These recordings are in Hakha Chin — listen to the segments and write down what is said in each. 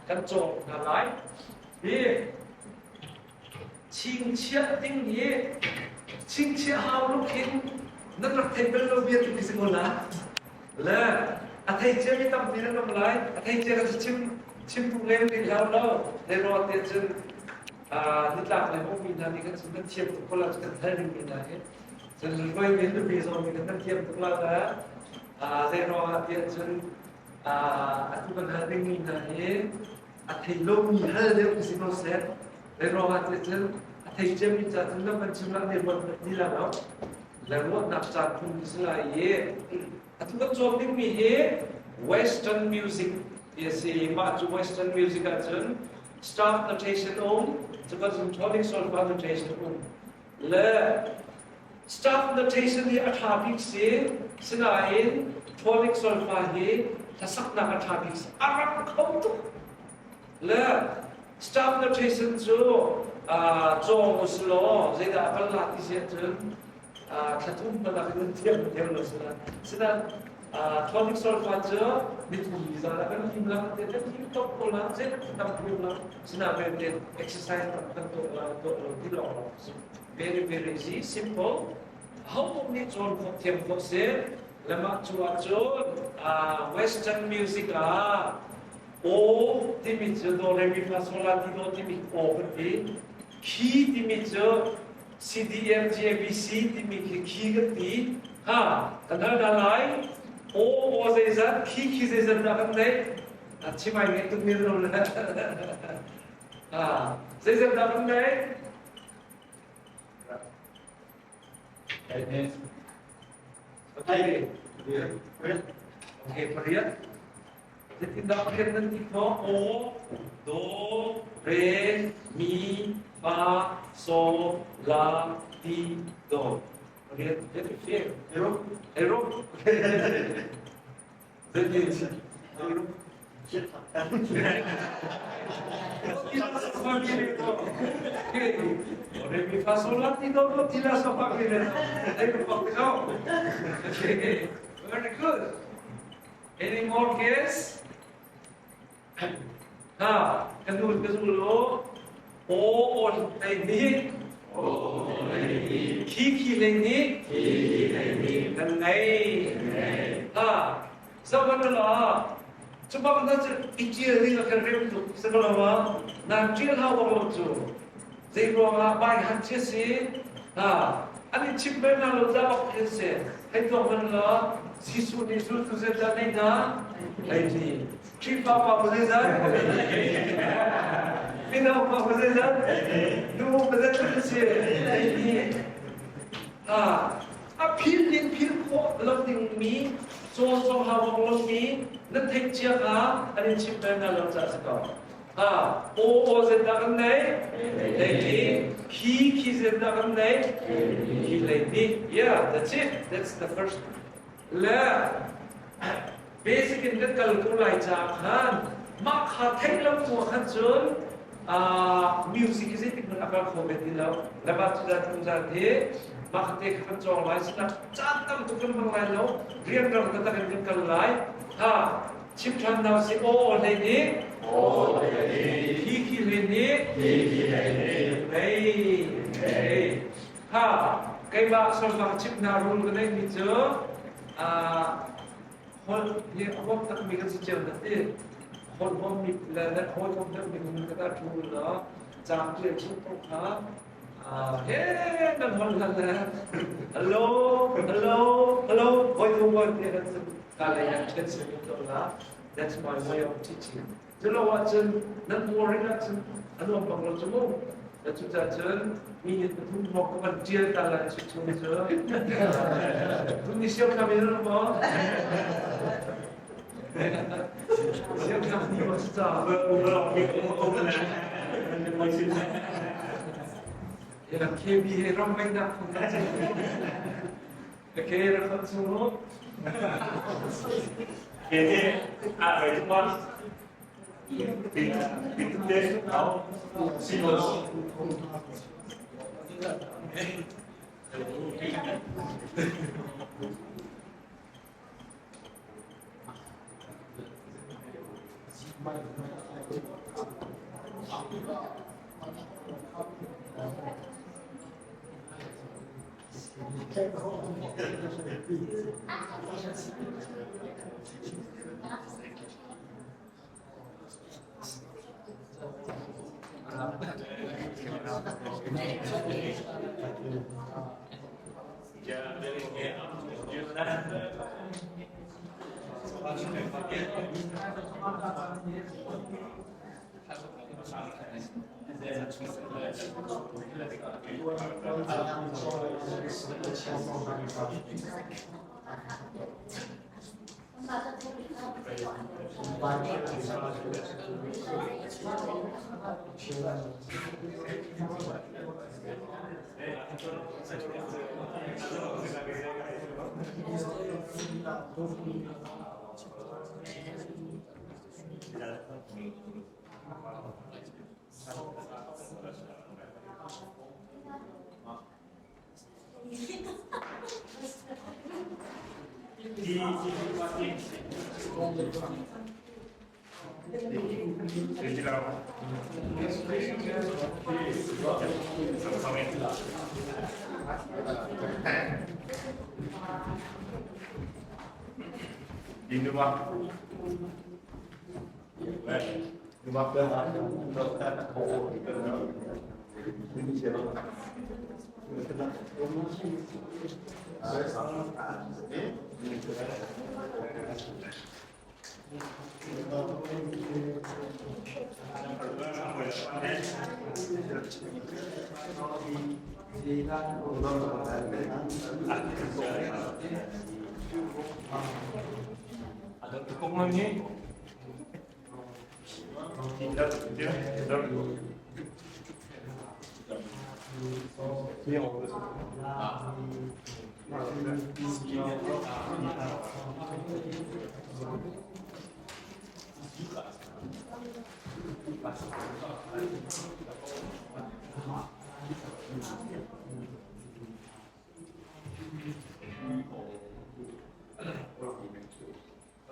Kan cawk hna lai. Hi chingchiah ding hi chingchiah hau luk hin nan rak thei bal lo bia tu si ko la. Le a thei cia mi tampi nan um lai. A thei cia kan chim chim tu ngei ning hlau lo. Le ro te cun nitlak le hmu mi hna nih kan nan thiam tuk ko la kan hal ding mi hna hi. Cun hruai mi nupi zong nih kan thiam tuk la le zei ruangah tiah cun atu kan hal ding mi hna hi a thei lomi hal deuh si ko seh. Zei ruangah tiah cun a thei ciami ca cun lam kan chim la ne ruat ti la lo. Le ruahnak caan phun si lai i atu kan cawn ding mi hi Western music ti a si. Mah cu Western music ahcun staff notation um, cuka cun tonic solfa notation um. Le staff notation hi a ṭha bik si, sinain tonic solfa hi hlasaknak a ṭha bik si. A rak kho tuk. Le staff notation cu cawng usilaw zeidah a kal la ti si ahcun thla thum hmanh ah kan thiam thiam lo sina. Sinain tonic solfa cu mithum mi zan ah kan him la te kan him top ko la zei tam him la sina ve exercise tam kan tuah la tuah lo ti lawng lawng very very easy simple ho nih cawn khawh thiam khawh si lamah cu ahcun western music ah o timi cu do re mi fa sol la ti do timi o kan ti khi timi cu C D F G A B C timi khi khi kan ti ha kan hal hna lai o o zeizat khi khi zeizat dah kan theih a chim ai ngeih tuk mi lo le ha zeizat dah kan theih Okay. Okay, pariat. Zeitindah pariat nan ti khawh? O, do, re, mi, fa, so, la, ti, do. Pariat, very fair. Ero? Ero? Zeitin? Ero? Re mi fa sol la ti do do ti la so fa mi re. Okay, very good. Any more guess? Ha, kan nu ka zul lo. O o lei ni. Khi khi lei ni. Kan nei. Ha, Zohhmanh u law, cu bak hna cu i ṭial ding a kan rem tuk si ko lo maw? Naan ṭial hau bak lo cu. Zei ruangah bai han cia si? Ha, an i chim bel hna lo ca bak khi si. Hei tuak hmanh law, Jesuh nih zultu zeizat nei hna? Hleihnih. Khrihfa pa pa zeizat? Mino pa pa zeizat? Nu pa zeizat si? Hleihnih. Ha, a phil ning phil khawh lo dingmi cawn zong hau bak lomi nan theih cia kha an in chimh bal hna lo caah si ko. Ha, aw aw zendah kan nei? Lei ni. Khi khi zendah kan nei? Khi lei ni. Yeah, that's it. That's the first. Le basic in kan kal ko lai ca khan mah kha theih lo tu khan cun music hi zeitik hmanh a kal kho ve ti lo lama cu zan tu zan hi mah kha te kha kan cawng lai sinak caan tam tuk kan hmang lai lo rian rang taktak in kan kal lai ha chim ṭhan nau si aw aw hlei nih khi khi hlei nih hei hei ha keimah solfang chim hna rul ka neih mi cu holh hi a huam takmi kan si cio na ti holh huammi le na hawi huam deuhmi kan ka ta thu law caang ṭial chung paoh kha he nan holh hlan le hello hello hello hawi thum hawi te kan ka lei an ṭhen sim to la. That's my way of teaching. Culo ahcun nan boring ahcun a nuam bak lo cu mu. Cucacun mi nih pathum hrawng ka van ṭial ta lai cu chung cu. Tuni siam in maw? Siam kham ni maw ca? Ya KB he ram mei nak phun na Okay, rak chung. Kete a rei tuk ma? Bit áo xin lỗi.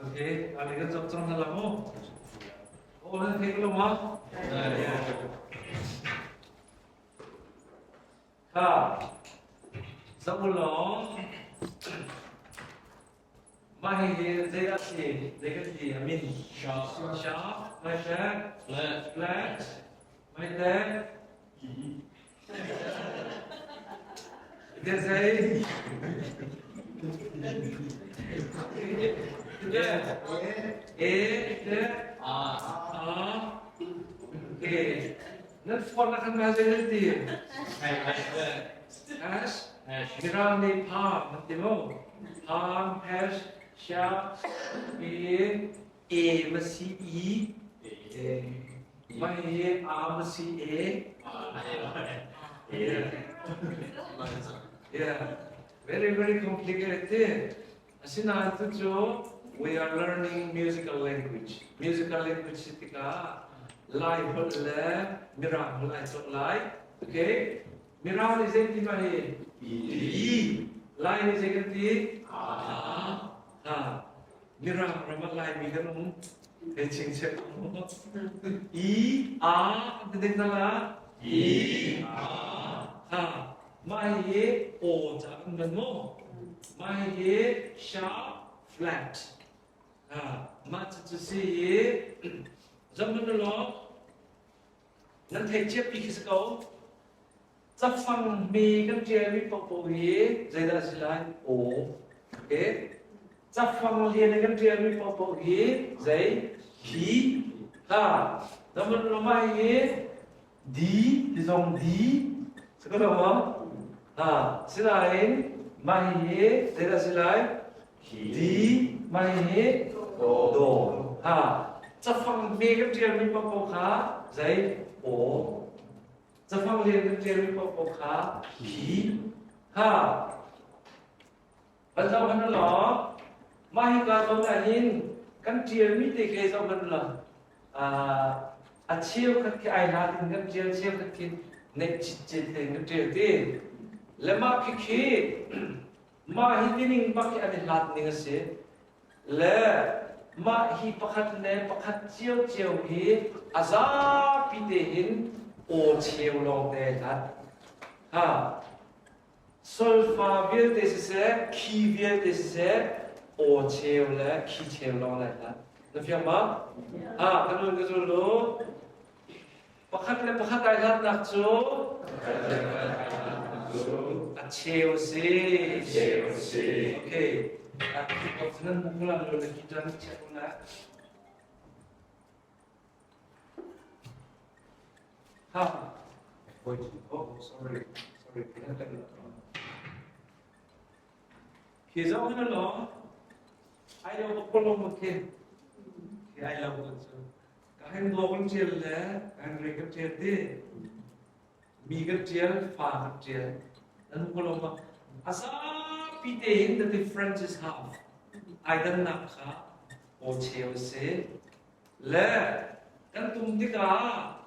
Okay, ali kan cok cang na mu. Oh, nan thei lo ma? Kha. Zamulo. Mah hihi zeidah a si? Zei kan ti? A min? Sharp. Sharp. Flat. Flat. Flat. Maite. E. Ite zei? Ite. E. Ite. A. A. Okay. Nan phone na kan ma zei nan ti? Hash. Mirang nih palm an ti mu. Palm, hash, sharp, E, A ma si E, ma hi A ma si A. Yeah. Yeah. Very, very complicated. Asinain tucu we are learning musical language. Musical language si tikah Lai holh le Mirang holh ai cawk lai. Okay? Mirang nih zei ti ma hi? E. Lai nih zei kan ti? A. Ha. Mirang ram ah Laimi kan um. Hei chingchiah E A kan ti ding la. E A. Ha. Mah hi aw ca kan hman maw? Mah hi sharp flat. Ha. Mah cucu si i zaman law nan theih ciapi khi si ko. Cafang mi kan ṭialmi paohpaoh hi zeidah a si lai? Aw. Okay. Cafang lian in kan ṭialmi paohpaoh hi zei? Hi. Ha. Zaman law mah hi D ti zong D si ko lo maw? Ha, sinain mah hihi zeidah si lai? D mah hihi do. Ha, cafang hme kan ṭialmi paohpaoh kha zei? Aw. Cafang lian kan ṭialmi paohpaoh kha hi. Ha, Van zoh hmanh law, mah hika zawn ah hin kan ṭialmi te khi zoh hmanh law, a cheukhat khi ai hlat in kan ṭial, cheukhat khi neih citcet tein kan ṭial ti. Le mah khikhi, mah hi tining bak hi an i hlat ning a si. Le Mah hi pakhat le pakhat ciocio hi a zapi te hin aw cheu lawng te hlat. Ha. Solfa vialte siseh, khi vialte siseh, aw cheu le khi cheu lawng lai hlat. Na fiang ma? Ha, kan nun ka zul lu. Pakhat le pakhat ai hlatnak cu a cheu si. Okay. Nan mukhulan lo na ki jan check na. Ha. Oh, sorry. Sorry. Khi zong hin lo ai lo ko lo mo khi. Khi ai lo ko cu. Ka hen do kan tial le ka hen re kan tial di mi kan tial fa kan tial nan ko lo ma asapi te hin the difference is half ai dannak kha aw cheu si le kan tum tikah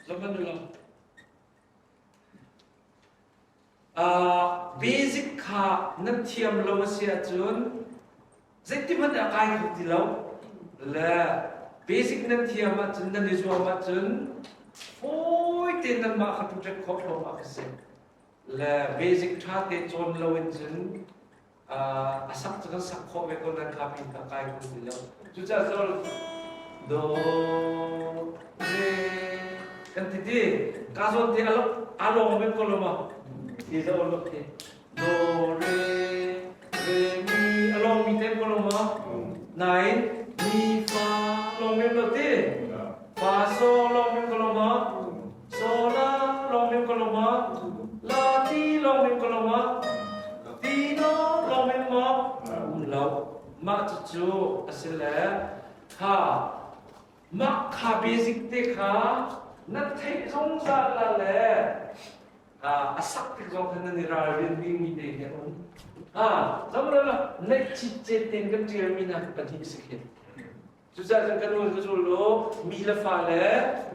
zaman lo Basic kha nan thiam lo a si ahcun zeitihmanh ah kai kho ti lo. Le basic nan thiam ahcun nan i zuam ahcun fawi tein nanmah kha project khawh thluahmah khi si. Le basic ṭha te cawn lo in cun a sak cu kan sak khawh ve ko nan kha pin ka kai kho ti lo. Cucaah cun do re kan ti ti ka zawn te a lawng men ko lo ma ti za lo ti do re re mi a lawng mi te ko lo ma nain mi fa lawng men lo ti fa so lawng men ko lo ma so la lawng men ko lo ma la ti lawng men ko lo ma ti no lawng men ma um lo mah cucu a si le kha mah kha basic te kha na theih zungzal la le a sak tik zong khan nan i ralrin dingmi te hi a um. Zong lo neih citcet tein kan ṭialmi hna pahnih si khi. Cucaah cun kan ul ka zul lo mi le fa le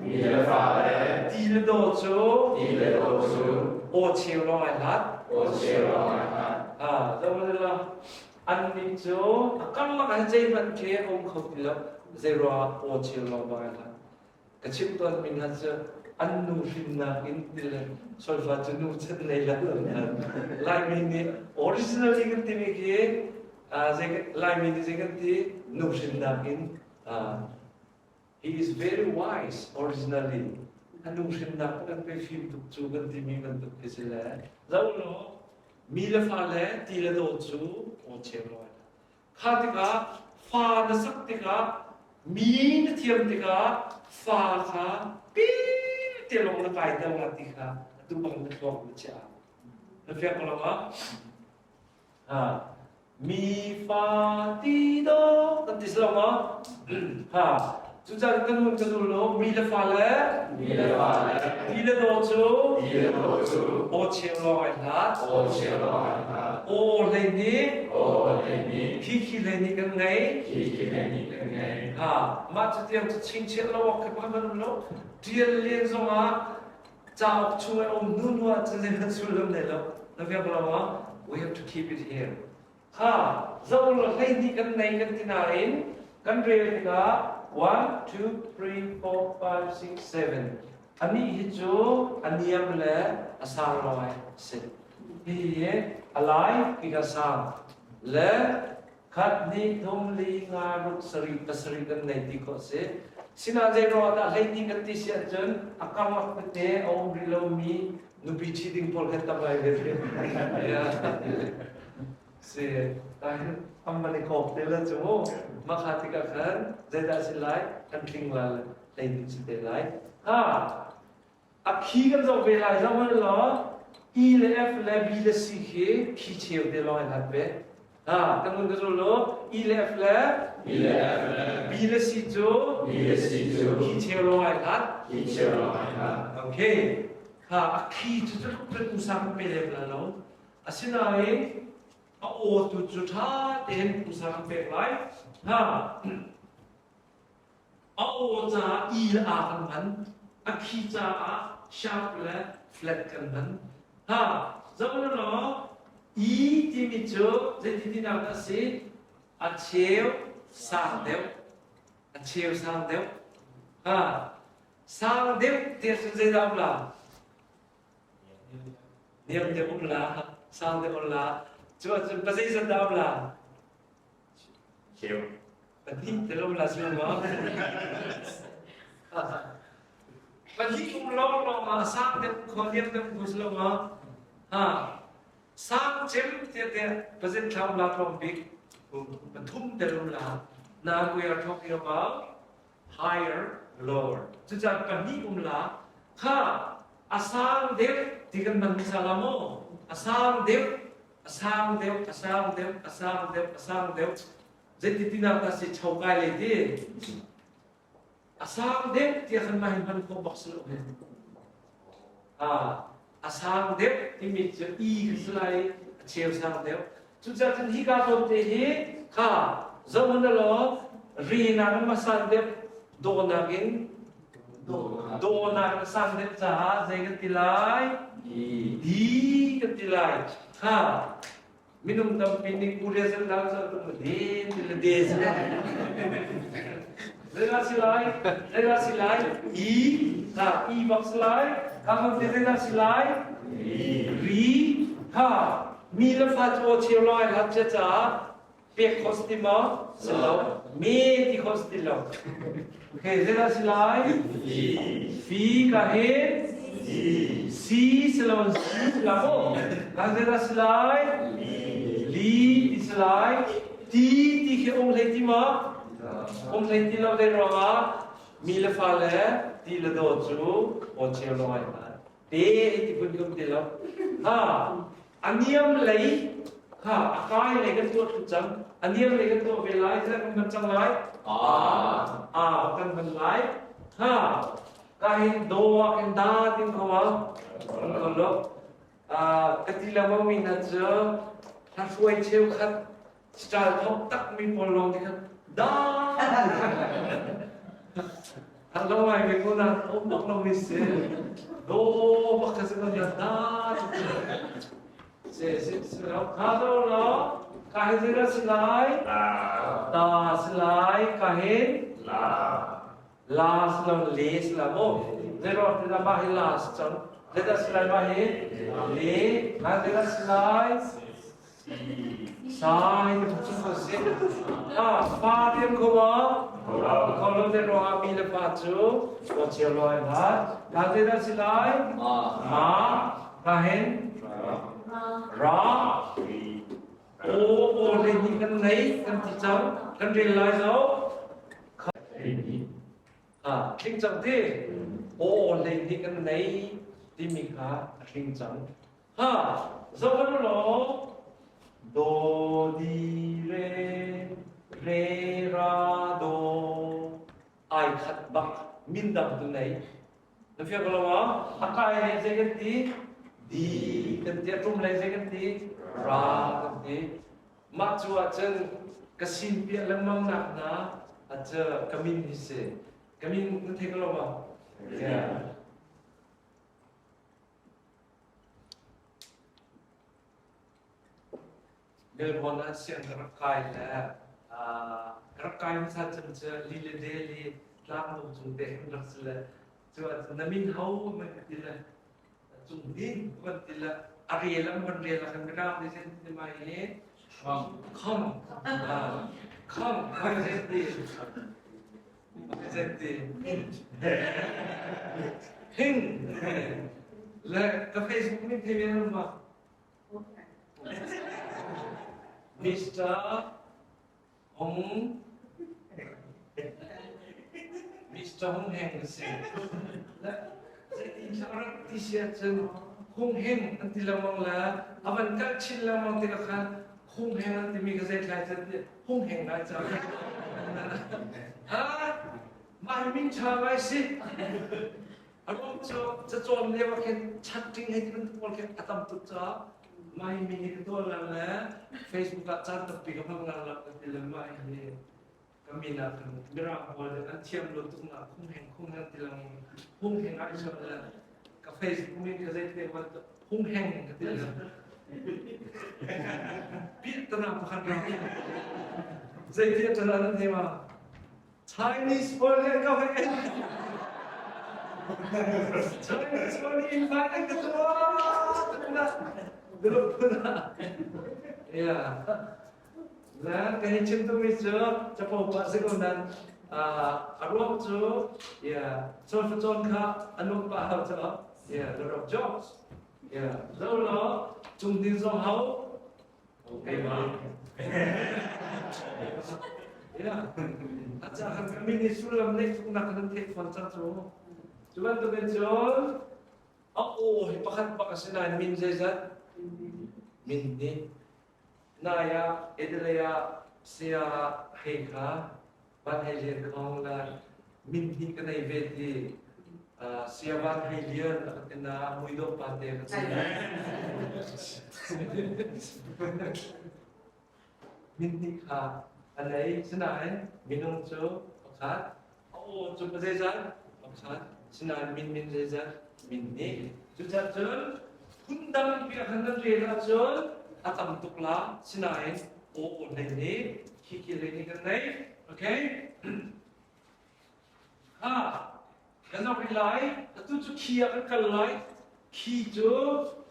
mi le fa le ti le daw cu ti le daw cu aw cheu lawng ai hlat aw cheu lawng ai hlat. Zong lo annih cu a karlak ah zeihmanh khi a um kho ti lo zei ruangah aw cheu lawng bang ai hlat. Ka chim tawn mi hna cu an nu hrimnak in ti le solfa cu nu chan nei la lo Laimi nih originally kan timi khi Laimi nih zei kan ti nu hrimnak in he is very wise originally a nu hrimnak kan pe fim tuk cu kan timi bantuk khi si le zo law mi le fa le ti le daw cu aw cheu lawi Kha tikah fa na sak tikah mi na thiam tikah fa kha pi te lawng na kai ter la ti kha atu bang na thluak na chiah. Na fiang ko lo ma? Ha. Mi fa ti do kan ti lo ma? Ha. Cucaah kan hun kan ul lo mi le fa le mi le fa le ti le daw cu ti le daw cu aw cheu lawng ai hlat aw cheu lawng ai hlat aw hlei nih aw hlei nih khi khi hlei nih kan ngei khi khi hlei nih kan ngei ha mah cu tiang cu chingchiah lo awk khi pakhat man um lo tial len zongah cauk chung ai um hnu hnu ah cun zei sullam nei lo na fiang lo ma we have to keep it here Kha zo lo 12 kan nei kan ti nain kan rel tikah 1, 2, 3, 4, 5, 6, 7 anih hi cu a niam le a sang lawng ai si. Hihi a lai khi ka sang le khat hnih thum li nga ruk sarih pasarih kan nei ti khawh si. Sinain zei ruangah dah 12 kan ti si ahcun a karlak tete a um rih lomi nupi ṭhi ding pawl kan tam lai ve si am man i kawk te la cu mah kha tikah khan zeidah si lai kan tling la hlei si te lai ha a khi kan zoh ve lai zoh man law E le F le B le C khi khi cheu te lawng in hat ve ha kan mun ka zul lo E le F le E le F le B le C cu B le C cu khi cheu lawng ai hat khi cheu lawng ai hat okay Kha a khi cu cu usa kan pe lem lai lo. Asinain a aw tu cu ṭha tein usa kan pek lai. Ha a aw caah i le a kan hman. A khi caah sharp le flat kan hman. Ha zoh law i timi cu zeiti tinak dah a si? A cheu Sang deuh. A cheu sang deuh. Ha. Sang deuh ti ahcun zeidah um la? Niam deuh um la. Sang deuh um la. Cu ahcun pa zeizat dah um la? Cheu. Pahnih te lo la si ma? Pahnih um lawng lawng ah sang deuh kho niam deuh ku si lo ma? Ha. Sang cem te te pazin thlam la tlawm bik pathum te lo la. Na we are talking about higher lower. Cucaah pahnih um la. Kha a sang deuh ti kan man sa la mo? A sang deuh a sang deuh a sang deuh a sang deuh a sang deuh zeiti tinak dah si chokai le ti a sang deuh tiah khan mah hin hman khawh bak si lo he a sang deuh timi cu i kha si lai a cheu sang deuh cucaah cun hi ka tlawm te hi kha zohmanh law ri nak in masan deuh dawhnak in dawhnak in sang deuh caah zei kan ti lai di kan ti lai kha minung tampi nih Korea zan dang zan tum de ti le de si Zeidah si lai? Zeidah si lai? I ha i bak si lai. Ka hong te zeidah si lai? Ri ha mi le fa cu aw cheu lai hlat che caah pek kho si ti maw? Si lo. Me ti kho si ti lo. Okay, zeidah si lai? Fi ka he si si lo si si la mo. Ka zeidah si lai? Li ti si lai. Ti ti khi um hlei ti ma? Um hlei ti lo dei ruangah mi le fa le ti le do cu aw cheu lo ai hna. Te ti phun um ti lo. Ha, a niam lei kha a kai lei kan tuah thlu cang a niam lei kan tuah ve lai kan kan cang lai a a kan van lai ha ka hin do ah kan da tin ko ma kan ko lo a ka ti lengmang mi hna cu hla hruai cheu khat style thok tak mi pawl lawng ti khan da An lo ngai ve ko na um bak lo mi si do bak kha si ko na da se se se lo kha do lo ka he zira si lai ta si lai ka he la la si lo le si la mo zero te da ma hi la si chang zeta si lai ma hi le ka zera si lai Sai na chung ko si. Ha, fa tiam ko ma? Ko lo te ruangah mi le pa cu ko cio loi ha. Ka te dah si lai? Ma. Ka hen? Ra. O o le ni kan nei kan ti cang kan rel lai zo. Ha, tling cang ti. O o le ni kan nei timi kha a tling cang. Ha, zoh law do di re re ra do ai khat bak min dang tu nei na fiang ko lo ma a kai le zei kan ti di kan ti a tum le zei kan ti ra kan ti mah cu ah cun ka sin piah lengmang nak na a ce ka min hi si ka min na thei ko lo ma yeah. Melbourne ah siang ka rak kai le ka rak kai hmasa cem cu li le de li tlangnu cung te hin rak si le cu ahcun na min ho man ka ti le cung din kan ti le a rel am van rel ah khan mirang nih sen ti mai hi khong khong khong sen ti Hing le ka Facebook nih thei men ma Mr. Hong Mr. Hong Heng ka si. Le zeitin rak ti sia cun Hong Heng an ti lengmang le a van kal chin lengmang tikah khan Hong Heng an timi ka zei thlai cun Hong Heng ngai cang. Ah, mah hi min ṭha ngai si. A ruang cu cacawn lio ah khin chatting hei ti bantuk pawl khi a tam tuk caah mah hi min hi ka tuah lang le Facebook ah caan tampi ka hmang lang lo ka ti le mah hi ka min ah khan mirang pawl nih an thiam lo tuk nak khung heng khung heng ti lang hung heng ai chap le ka Facebook min ka zei te hung heng ka ti le piah tana pakhat ram. Zeiti a nan thei ma? Chinese pawl nih ka hei Chinese pawl nih invite an ka tuah. Dulu puna. Yeah. La ka hei chim tukmi cu capo pah si ko nan a ruang cu yeah solfa cawn kha a nuam pah hau cu yeah lot of jobs yeah zo law cung din zong hau keimah yeah a ca kan mi nih sullam neih tuknak kan theih fawn cang cu cu bantukin cun a aw hi pakhat bak a si nain min zeizat min nih Nai ah Adelaide ah saya Hei kha Van Hei Lian Khong le min hnih ka nei ve ti saya Van Hei Lian a ka ti na muidawh pa te ka si. Min hnih kha a nei sinain minung cu pakhat a aw cu zeizat pakhat sinain min min zeizat min hnih cucaah cun phundang pi ah khan kan rel ahcun a tam tuk la sinain aw aw hlei nih khi khi hlei nih kan nei okay ha kan zoh rih lai atu cu khi ah kan kal lai khi cu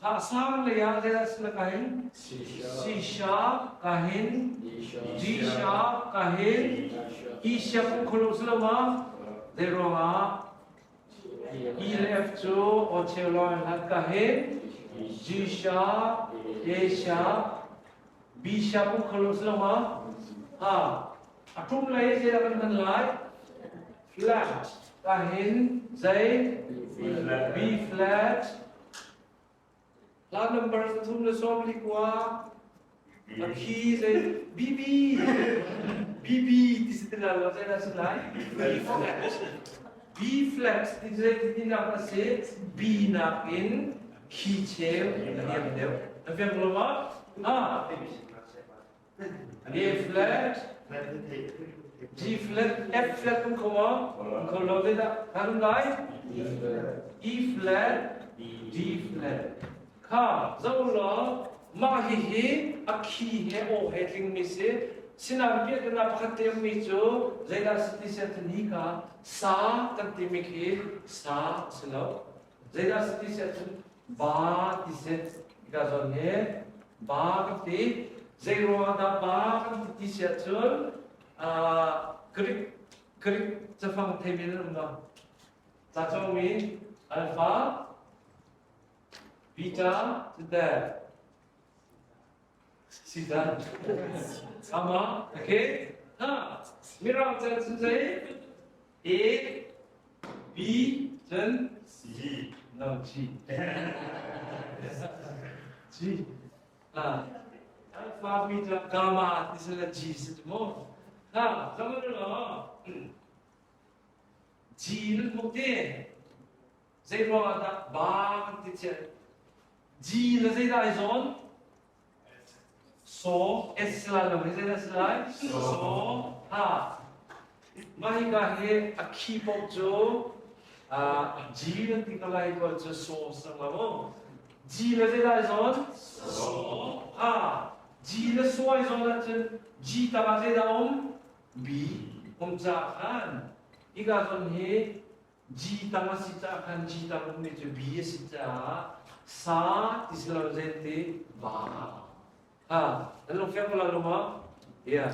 ha sang lei ah zeidah si la kahin C sharp kahin G sharp kahin E sharp um kholo silama zei ruangah E le F cu aw cheu lawng in hlat kahin G sharp A sharp B sharp um kholo silama ha a tum lei zeidah kan hman lai flat kahin zei B flat Hla number 34 a khi zei BB BB ti si ti la lo zei dah si lai B flat B flat ti zei ti nak a si B nakin khi cheu a niam deuh na fiang lo ma ah A flat G flat F flat um kho ma um kho lo zei dah kan um lai E flat D flat kha zo law mah hi hi a khi he aw he tling mi si sinain piahtana pakhat te mi cu zeidah si ti sian ni ka sa kan ti mi khi sa si lo Zeidah si ti siah cun ba ti si. Hika zawn hi ba kan ti. Zei ruangah dah ba kan ti ti siah cun Greek Greek cafang theimi nan um ma? Ca cawngmi alpha, beta, cite, Sidan. Sama, okay? Ha, mirang chan cun zei? A, B, cun C. No, G. G. Ha, alpha, beta, gamma, ti sila G si tu mu. Ha, sama lo. G nan hmuk ti. Zei ruangah dah ba kan ti chiat? G le zeidah ai zawn? So, S la lo hi zeidah si lai? So, ha. Mah hika hi a khi paoh cu G nan ti ko lai ko cu so sang la mu. G le zeidah ai zawn? So, ha. G le so ai zawn ahcun G tangah zeidah um? B um ca khan. Hika zawn hi G tang a si caah khan G tang ummi cu B a si caah sa ti si lo zei ti ba. Ha, nan lung fiang ko la lo maw? Yeah.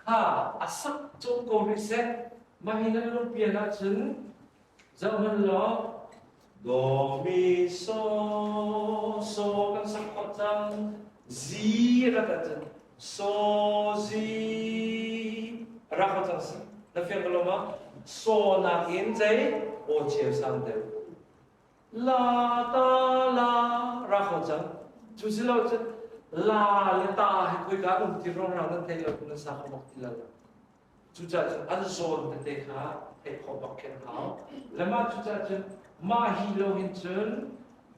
Kha a sak cung ko rih seh. Mah hi nan lungpian ahcun zoh hmanh law do mi so so kan sak khawh cang. Zi rat ahcun so zi rak khawh cang si. Na fiang ko lo ma? So nakin zei aw cheu sang deuh. La ta la ra kho cang. Cu si lo cun la le ta hi khoika um ti ruang nan thei lo nan sa kho bak ti lo. Cucaah cun an zawn tete kha theih khawh bak khin hau. Le mah cucaah cun mah hi lo hin cun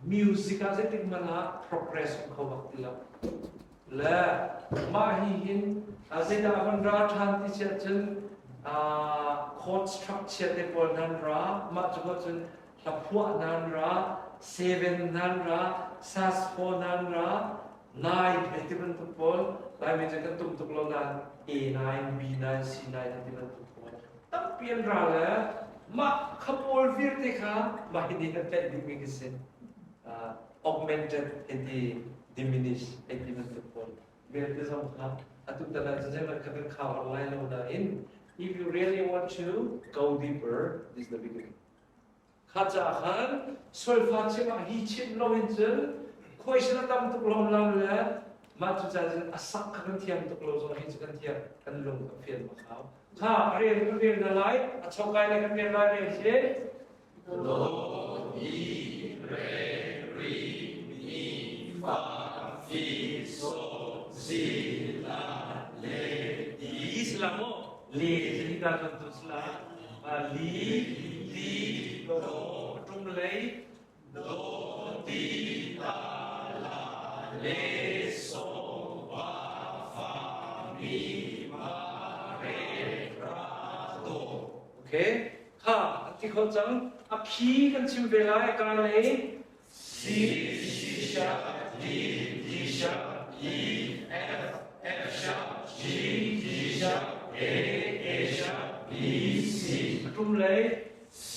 music ah zeitik hmanh ah progress um kho bak ti lo. Le mah hi hin zeidah a van ra ṭhan ti siah cun chord structure te pawl nan ra mah cu cun. Hlaphuah nan ra, seven nan ra, sas-four nan ra, nine hei ti bantuk pawl, Laimi cu kan tum tuk lo nain A9, B9, C9 hei ti bantuk pawl tampi an ra le mah kha pawl vialte kha mah hi nih kan tlaih dingmi khi si. Augmented hei ti, diminish hei ti bantuk pawl vialte zong kha atu tan ah cun zeihmanh kha kan khau lai lo nain if you really want to go deeper, this is the beginning. Kha caah khan solfa chim ah hi chimh loin cun khuaisan a tam tuk lawmlam le mah cu ca cun a sak kha kan thiam tuk lo zong hi cu kan thiam kan lung a fian bak hau. Kha a rel kan rel na lai a chokai le kan rel lai rel si. Do mi re ri mi fa fi so si la le Li sila mu le hi ka kan tu sila li ti do tum lei do ti la la le so pa fa mi ma re ra do. Okay, kha ti kho cang a phi kan chim ve lai ka lei. C C sharp D D sharp E F F sharp G G sharp A A sharp B C. Tum lei. C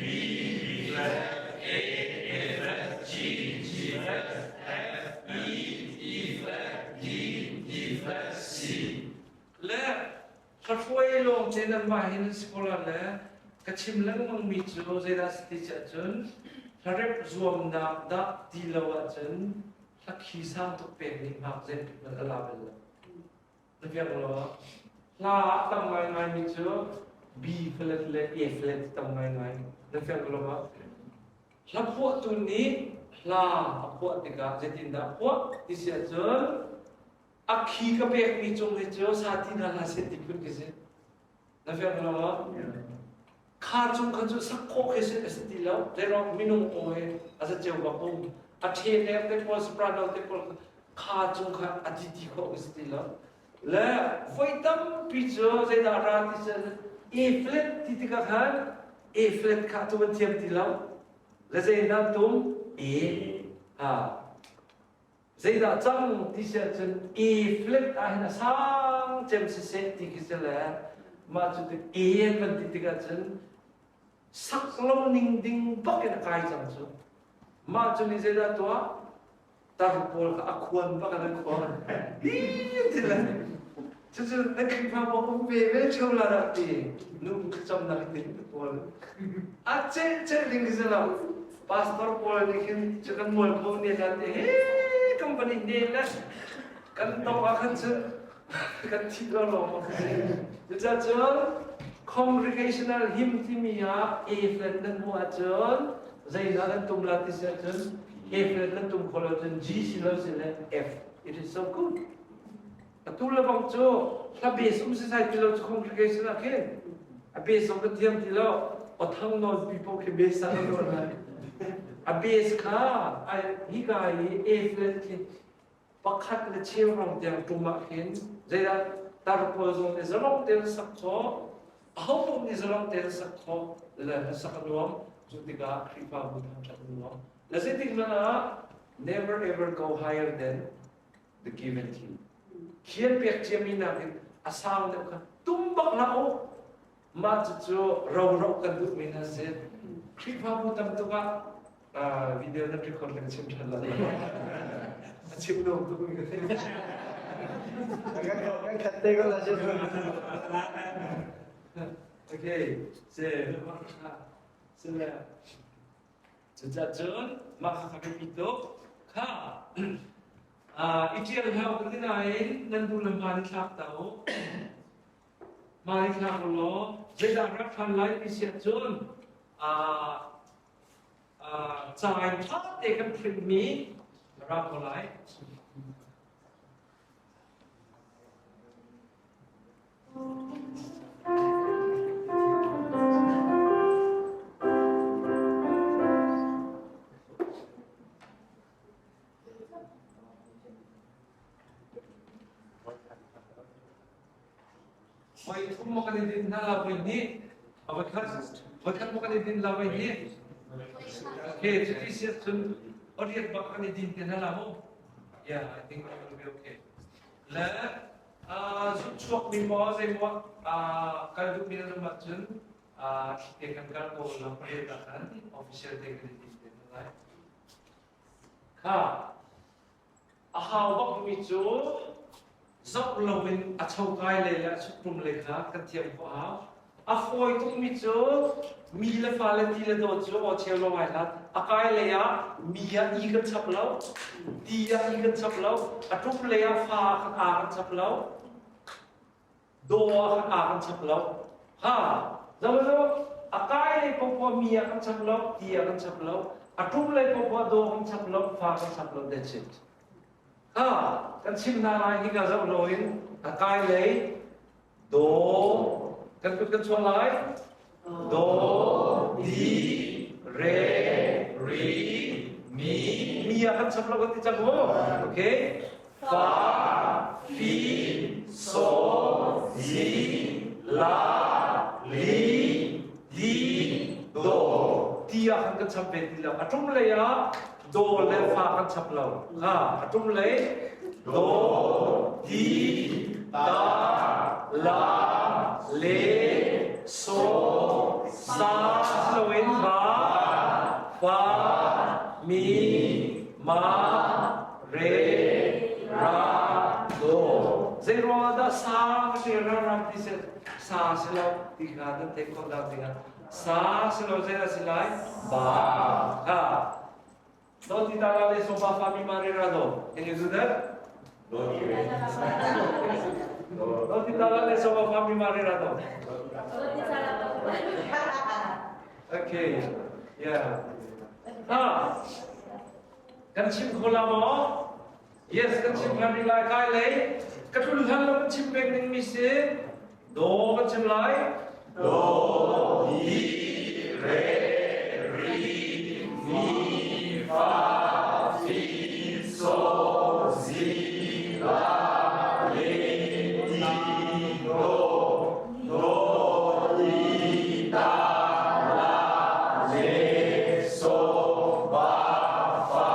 B B flat A A flat G G flat F E E flat D D flat C. Le Hlahruai lawng te nanmah hin scholar le ka chim lengmang mi cu zeidah si ti ahcun hlarep zuamnak dah ti lo ahcun hlakhi sang tuk pek nih hmak zeitluk hmanh a la bal lo. Na fiang lo? Hla a tam ngaingai mi cu B flat le A flat tam ngaingai. Na fiang lo ma? Hla phuahtu nih hla a phuah tikah zeitindah a phuah ti si ahcun A khi ka pekmi cung hi cu sa ti hna hlah seh ti phun khi si. Na fiang lo maw? Kha cung kha cu sak khawh khi si a si ti lo. Zeiruang minung aw hi a za ceu bak um. A ṭhe leng te pawl, soprano te pawl kha cung kha a ti ti khawh khi si ti lo. Le voi tampi cu zeidah ra ti si A flat ti tikah khan A flat kha tu an thiam ti lo. Le zei nan tum? A. Ha. Zeidah cang ti si ahcun A flat ah hin a sang cem siseh ti khi si le mah cu tik A an van ti tikah cun sak lo ning ding bak in a kai cang cu. Mah cu nih zeidah tuah? Tar pawl kha a khuan bak in a khuan. Hi ti le cucu na Khrihfabu um ve ve ṭheo la dah ti nu thlacamnak i tin pawl a celh celh ding khi si lo. Pastor pawl nih khin cu kan mualpho ne la ti he company ne le kan tong ah khan cun kan thi lo lo ma si. Cucaah cun congregational hymn timi ah A flat nan hmuh ahcun zeidah nan tum la ti si ahcun A flat nan tum kho lo cun G si lo si le F. It is so good. Atu le bang cu hla base um sisai ti lo cu congregation ah khin a base zong kan thiam ti lo othang nawn pi paoh khi base ah kan ruah lai. A base kha hika i A flat khi pakhat le cheu rong tiang tum ah khin zeidah tar pawl zong nih zalong tein sak khawh aho paoh nih zalong tein sak khawh le hlasak a nuam. Cu tikah Khrihfabu thangṭhat a nuam le zeitik hmanh ah never ever go higher than the given key. Khian pek ciami nakin a sang deuh kha tum bak hlah u. Mah cucu ro ro kan duhmi hna si. Khrihfabu tam tuk ah video nan record le ka chim ṭhan lai. A chim nuam tuk mi ka thei. Kan khat te ko la si. Okay, se se Cucacun mah kha ka biapi tuk. Kha i ṭial hau ka ti nain nan duh le hmaan i thlak ta u. Hmaan i thlak u law zeidah rak ṭhan lai ti si ahcun ca in ṭha te kan printmi ra ko lai. Voi thum maw kan i din hna la voi hnih? Voi khat, voi khat maw kan i din la voi hnih? Okay, cuti si ahcun oriat bak kan i din te hna la mu. Yeah, I think it will be okay. Le zuk chuak mi maw zeimaw kal duh mi na um ahcun te kan kal ko lam pariat ah khan official te kan i din te hna lai. Kha a hau bak mi cu zoh loin a chokai lei le a chuktum lei kha kan thiam khawh hau. A fawi tukmi cu mi le fale ti le dawt cu aw cheu lo ai hlat. A kai lei ah mi ah i kan chap lo, ti ah i kan chap lo, a tum lei ah fa ah khan a kan chap lo, daw ah khan a kan chap lo. Ha, zo zo a kai lei popoh mi ah kan chap lo, ti ah kan chap lo, a tum lei popoh daw kan chap lo, fa kan chap lo, that's it. Ha, kan chim hna lai hi ka zoh loin a kai lei do kan kut kan chuah lai do di re ri mi mi ah kan chap lo kan ti cang mu okay fa fi so zi la li di do ti ah khan kan chap ve ti lo a tum lei ah do le fa kan chap lo kha a tum lei do ti ta la le so sa loin ba fa mi ma re ra do zei ruang ah dah sa ka ti ra ram ti se sa si lo ti kha nan theih khawh dah ding ah Sa si lo zei dah si lai? Ba. Ha. Do ti ta la le so ba fa mi ma re ra do. Can you do that? Do ti re. Do ti ta la le so ba fa mi ma re ra do. Okay. Yeah. Ha. Kan chim kho la maw? Yes, kan chim kan ri lai kai lei. Ka tlun hlan lo kan chim peng ding mi si. Do kan chim lai. Do, di, re, ri, mi, fa, fi, so, si, la, le, ti, do, do, ti, ta, la, le, so, ba, fa,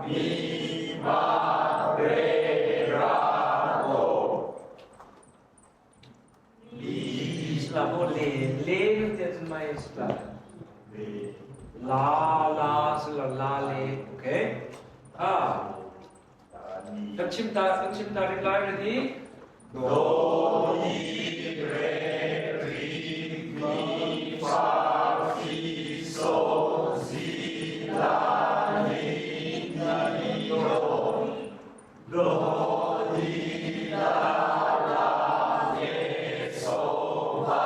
mi, ma, re, ra, do. La mo le le te cun mai la la la la la le okay ah kan chim ta kan chim ta ring lai ready Do di re ri mi fa fi so si la li ti do do ti la la le so fa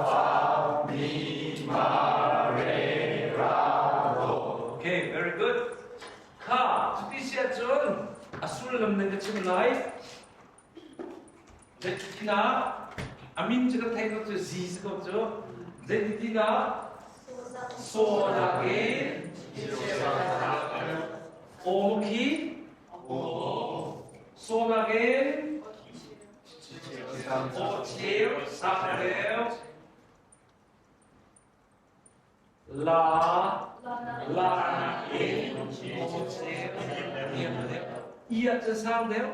fa mi ma re ra do. Okay, very good. Kha, cuti si ahcun a sullam nan ka chim lai. Zeitindah a min cu kan theih ko cu zi si ko cu. Zeitindah sawnak in aw khi sawnak in aw cheu sak deuh La la in aw cheu niam deuh. I ah cun sang deuh,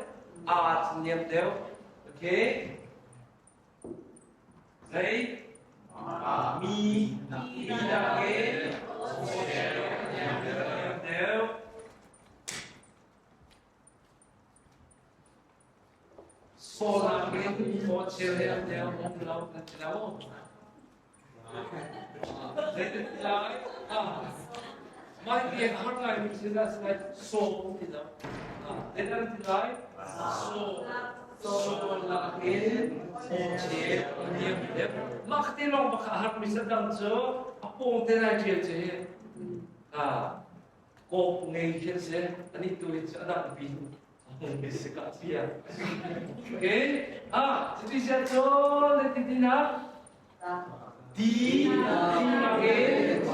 a ah cun niam deuh. Okay. Zei? Mi mi nakin aw cheu niam deuh. Saw nakin aw cheu niam deuh um lo nan ti lo. Zeitintiah mah ti a har ngaimi thil ah si lai saw ti lo. Zeidah ti lai? Saw. Saw nakin aw cheu a niam deuh. Mah te lawng bak a harmi sadang cu a pawng te nai ṭial cu hi. Kawp ngei khi an si. Anih tu hi cu a dang pi. Okay. Ah, cuti siah cun zeitintinak ti nakin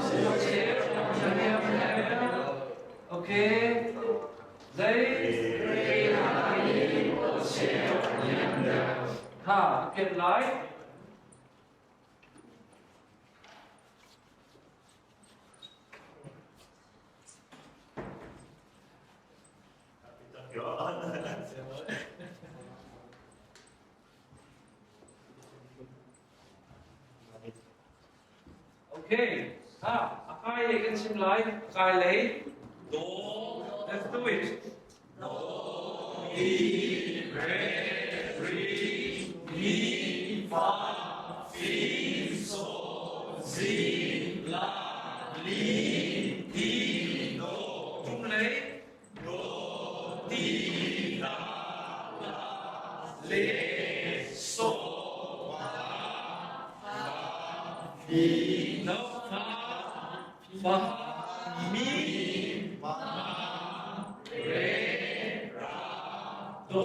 Okay. Zei Ha, pian lai. Okay. Ah, a kai lei kan chim lai. A kai lei. Do. Let's do it. Do, mi, re, ri, mi, fa, fi, so, zi, la, li, ti, do. Tum lei. Do, ti, la, la, le, so, fa, fa, mi, no, fa, fa, mi, ma, re, ra, do.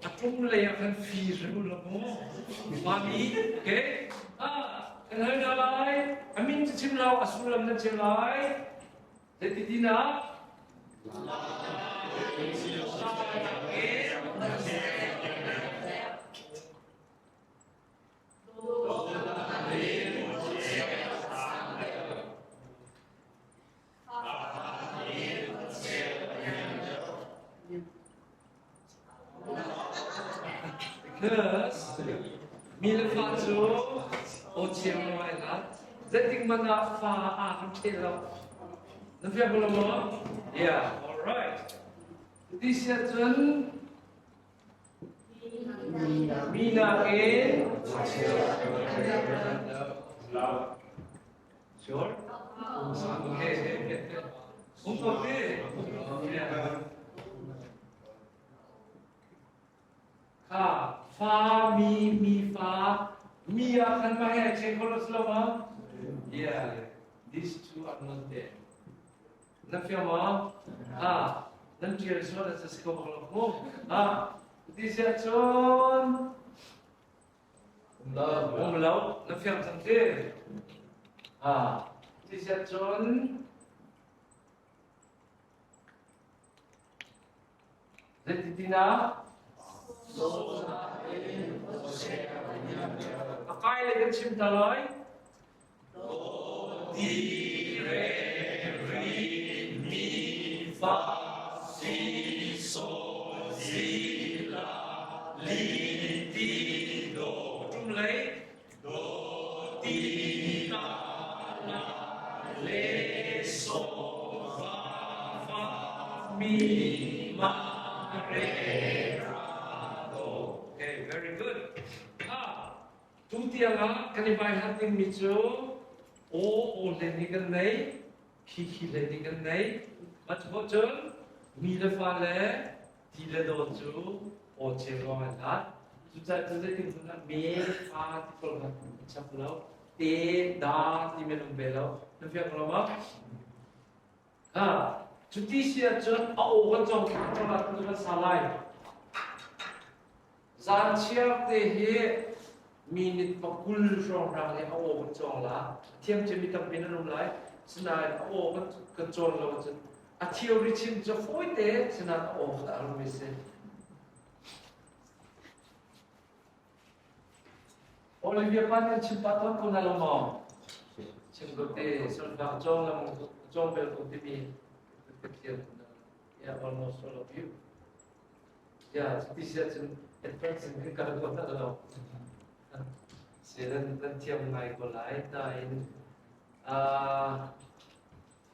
A tum lei ah khan fi reu la mu. Fa mi, okay? Ah, kan hal hna lai. A min cu chim lo, a sullam nan chim lai. Zeititinah? Because mi le fa cu aw chiang lo ai hlat. Zeitik hmanh ah fa aa kan ṭheh lo. Na fiang ko lo maw? Yeah, all right. Ti si ahcun mi nakin Sure? Okay. Um ko te. Yeah. Kha fa mi mi fa mi ah khan ma he che ko lo lo ma? Yeah. These two are not there. Na fiang ma? Ha. Nan tial so na sa ko bak lo mu. Ha. Ti sia chun Um lo, na fiang cang ti. Ah, ti siah cun zeiti ti na? A kai le kan chim ta lai. Do, di, re, ri, mi, fa, si, so, zi, la, li, ti, do. Tum lei. Do, ti, ta, la, le, so, fa, fa, mi, ma, re, ra, do. Okay, very good. Ah, Tutiang ah kan i baihat dingmi cu aw aw len hi kan nei, khi khi len hi kan nei. Mah cu cun mi le fa le ti le daw cu aw cheu lawng an hlat. Cucaah cu zeitin hmun ah me fa ti kol kha chap lo, te da ti men um ve lo. Na fiang lo ma? Ha, cuti si ahcun a aw kan cawng cang ah kan sa lai. Zanchiar te hi minute 20 hrawnghrang hi a aw kan cawng la. A thiam cemmi tampi nan um lai. Sinain a aw kan cawn lo ahcun a theory chim cu fawi te sinain a aw kha a rumi si. Olivia pa nih chim pah tawn ko na lo maw? Chim ko te, solfa cawng lam cawng bel ko timi ka thiam ko na. Yeah, almost all of you. Yeah, cuti si ahcun advance in kan kal ko hna lo. Si nan nan thiam ngai ko lai nain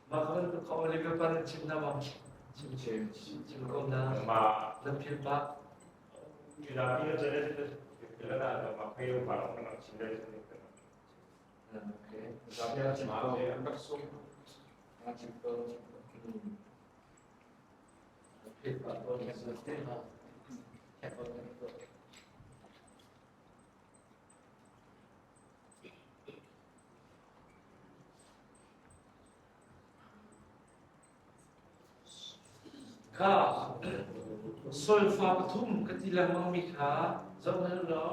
mah kha bantuk kha Oliver pa nan chim na ma? Chim chim chim ko na. Ma Nan phil pah. Mizapi na chan la da ma phayo pa na chim le Okay. Mizapi an chim ko. An rak sum. An chim ko. Kha solfa pathum ka ti lengmang mi kha zoh hna law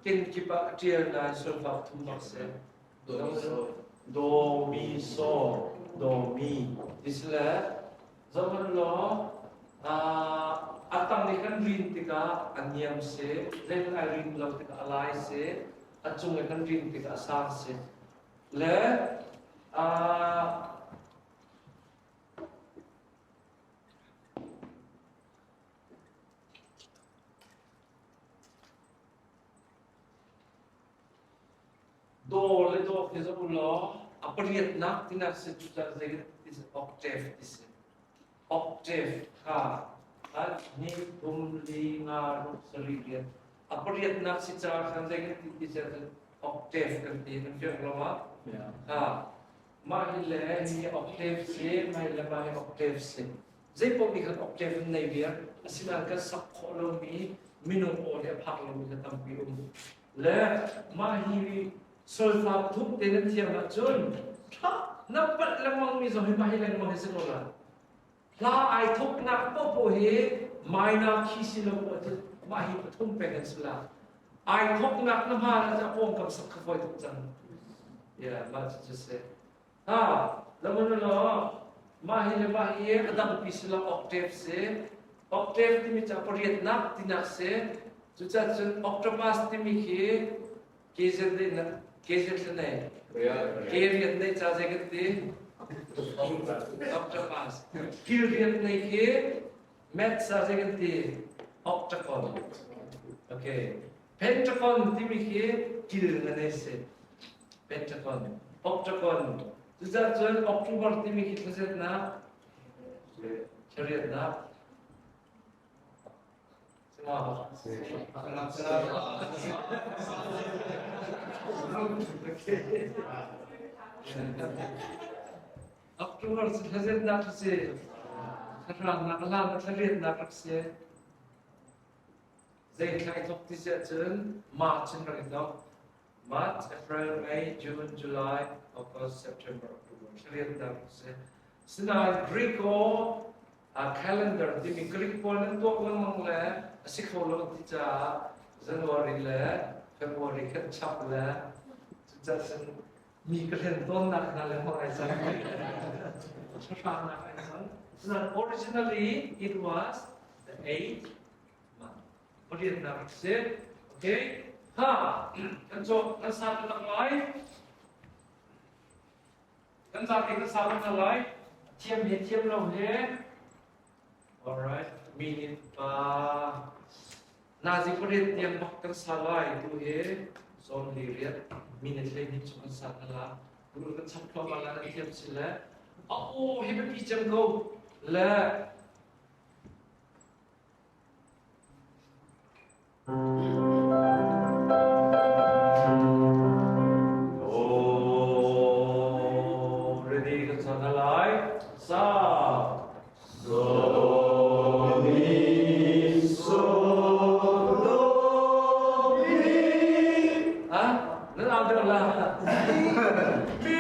kenkip ah a ṭial nain solfa pathum bak si. Do mi so do mi ti si le zoh hmanh law a tang i kan rin tikah a niam si zeihmanh ai rin lo tikah a lai si a cung i kan rin tikah a sang si le Do le do khi zoh law a pariatnak tinak si cucaah zei ti si octave ti si. Octave kha khat hnih thum li nga ruk sarih riat a pariatnak si caah khan zei kan ti ti si ahcun octave kan ti nan fiang lo ma? Ha mah hi le hi octave si mah hi le mah hi octave si. Zeipaoh nih khan octave an nei viar asinain kan sak khawh lomi minung aw nih a phak lomi kha tampi um. Le mah hi solfa pathum te nan thiam ahcun ṭha na palh lengmang mi zong hi mah hi lengmang hi si ko la. Hla ai thawknak paohpaoh hi minor key si lo ahcun mah hi pathum peng an si la. Ai thawknak na hmaan ahcun a pawngkam sak kha fawi tuk cang. Yeah, mah cu si. Ha, lamon law mah hi le mah hi a dangpi si lo octave si. Octave timi cu pariatnak tinak si. Cucaah cun octopus timi khi kezen dei na kezen thlanei. Ke rian nei ca zei kan ti? Octopus. Kil rian nei khi math ca zei kan ti? Octagon. Okay. Pentagon timi khi kil na nei si. Pentagon, Octagon. Cucaah cun October timi khi thlazetnak, thariatnak. Sima. October cu thlazetnak si. Thlarangnak, lana thlariatnak rak si. Zei thla i thawk ti si ahcun March in rak i thawk. March, April, May, June, July, August, September, October thla si. Sinain Greek aw calendar timi Greek pawl nan tuak lengmang le a si kho lo ti caah January le February khan chap le cucaah mi ka hlen tawnnak hna lengmang ai cang. Thlahrangnak ai cang. Sinain originally it was the eighth month. Pariatnak a si. Okay. Ha, kan caw kan sa tak lai. Kan zapi kan sa tak lai. Thiam he thiam lo he. All right. Minute pa. Nazi pariat tiang bak kan sa lai tu he sawm li riat minute hlei hnih chung kan sa na la. Tu kan chap thluahmah la nan thiam si le. A aw hi biapi cem ko. Le Ready kan sa hna lai. Sa. Do mi so do mi. Ha? Nan au deuh la. Mi.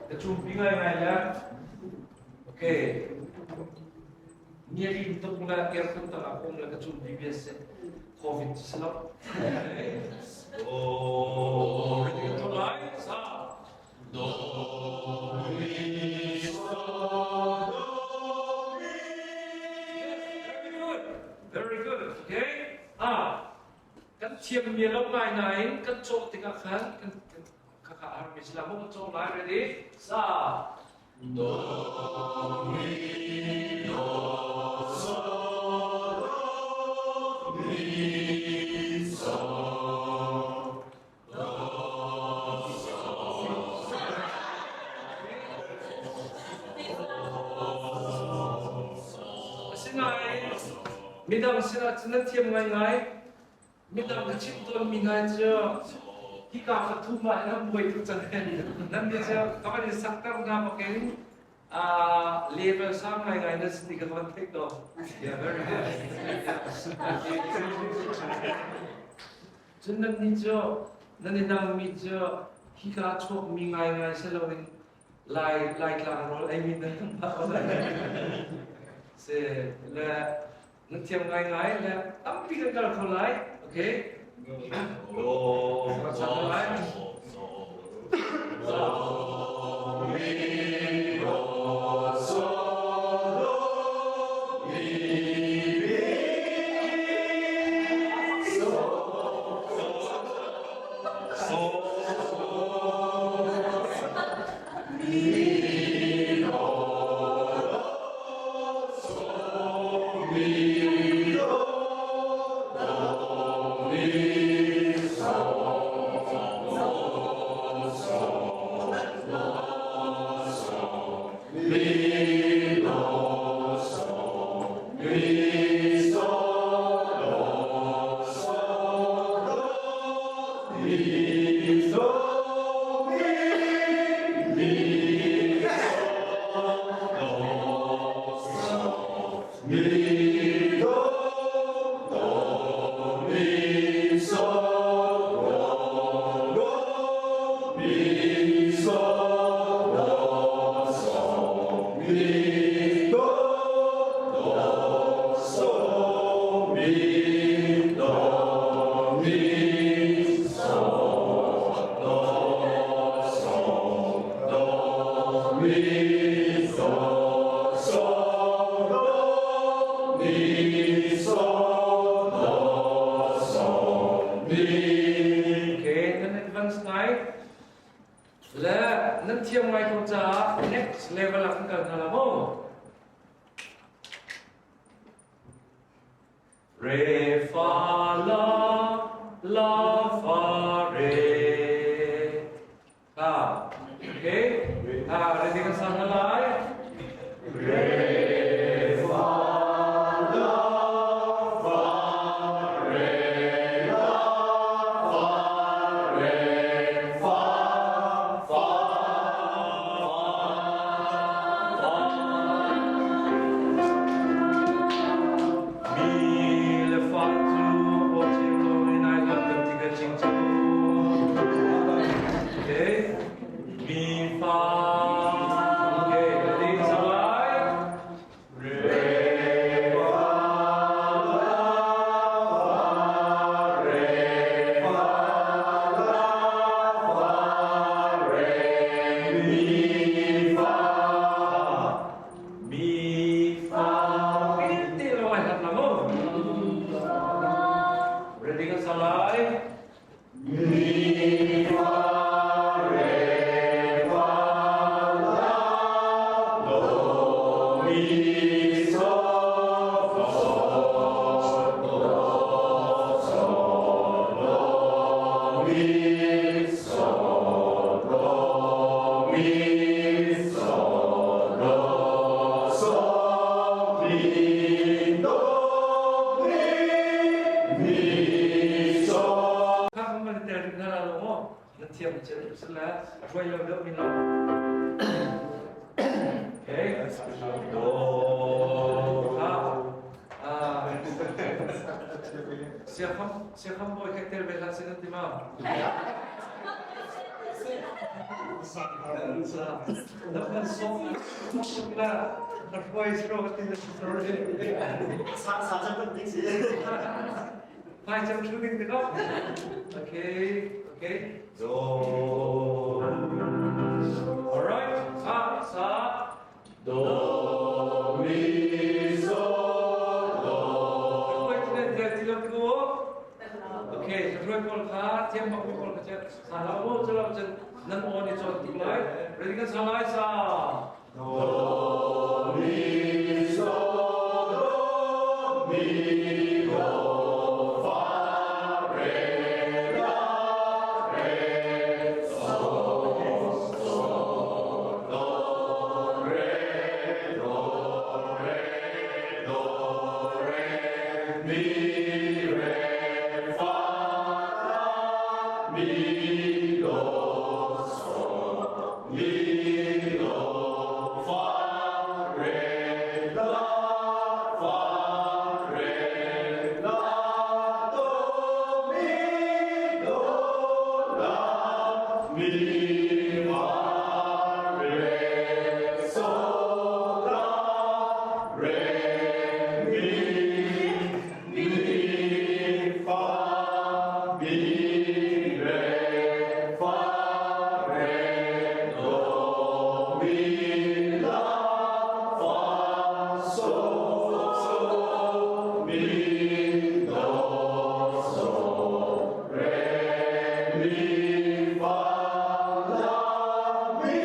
Ka cumpi ngaingai le okay nirin tuk le aircon tak ah um le ka cumpi bia si covid cu si lo oh ready ka lai sa Do mi so do mi. Yes, very good. Very good. Okay. Ah, kan thiammi a lo ngai nain kan cawh tikah khan kan khakha a harmi si la maw kan cawh lai ready sa Do mi do so do mi so do so. Asinain midang sinah cun na thiam ngaingai Midang ka chimh tawnmi hna cu hika ka thum ah hin an buai tuk cang nan nih cu ka van in sakter hna bakin level sang ngaingai na si ti ka van theih ko. Yeah, very good. Cun nan nih cu nan i dangmi cu hika chuakmi ngaingai si loin Lai Laitlang rawl eimi nan tam Si le Nan thiam ngaingai le tampi kan kal kho lai. Okay. Oh, kan sa lai. Do, mi, do, so, do, mi, mi, so, so, so, mi, do. Mi, do, so, mi, so, do, so, do, mi, do, mi, mi, so, do, so, mi, do, do, mi, so, do, do, mi, so, do, so, mi, do, do, so, mi, do, mi, so, do, so, do, mi, do, so, do, mi, so, do, so, mi. Okay, nan advance ngai. Le nan thiam ngai ko caah next level ah kan kal hna la maw? Re fa la la fa re. Ha. Okay. Ha, ready kan sang na lai. Re fa la fa re la fa re fa fa fa. Mi le fa cu aw chim lo in ai lam kan ti kan ching cu. Okay. Mi fa. Okay, ready sang lai. Re fa la fa re fa la fa re mi fa. Mi fa. Ti lo ai hat la mo. Ready kan sang lai. Mi fa re fa la do mi so do so do mi so do mi so do so mi do mi mi so. Kha kan man tel rin na lo mo. Nan thiam chen sila ruai lo deuh min lo. Okay. Do. Ha. Ah. Siya kham boy kha tel ve hlah sin ti ma. Dapat song la ruai sro ti sorry. Sa sa sa penting sih. Pai jam shooting ti ko. Okay. Okay. Do. Alright. Sa sa. Do mi so do. Ruai ti tel ti lo ko. Okay, ruai kol kha thiam bak mi kol kha che sa la mo chalo chen nan on ni chon ti lai. Ready kan sa lai sa. Do mi so do mi do fa re la re so so do re do re do re mi re fa la mi do so mi do fa re la fa re la do mi do la mi fa re so la re mi mi fa mi re fa re do mi la fa so so mi do so re mi fa la mi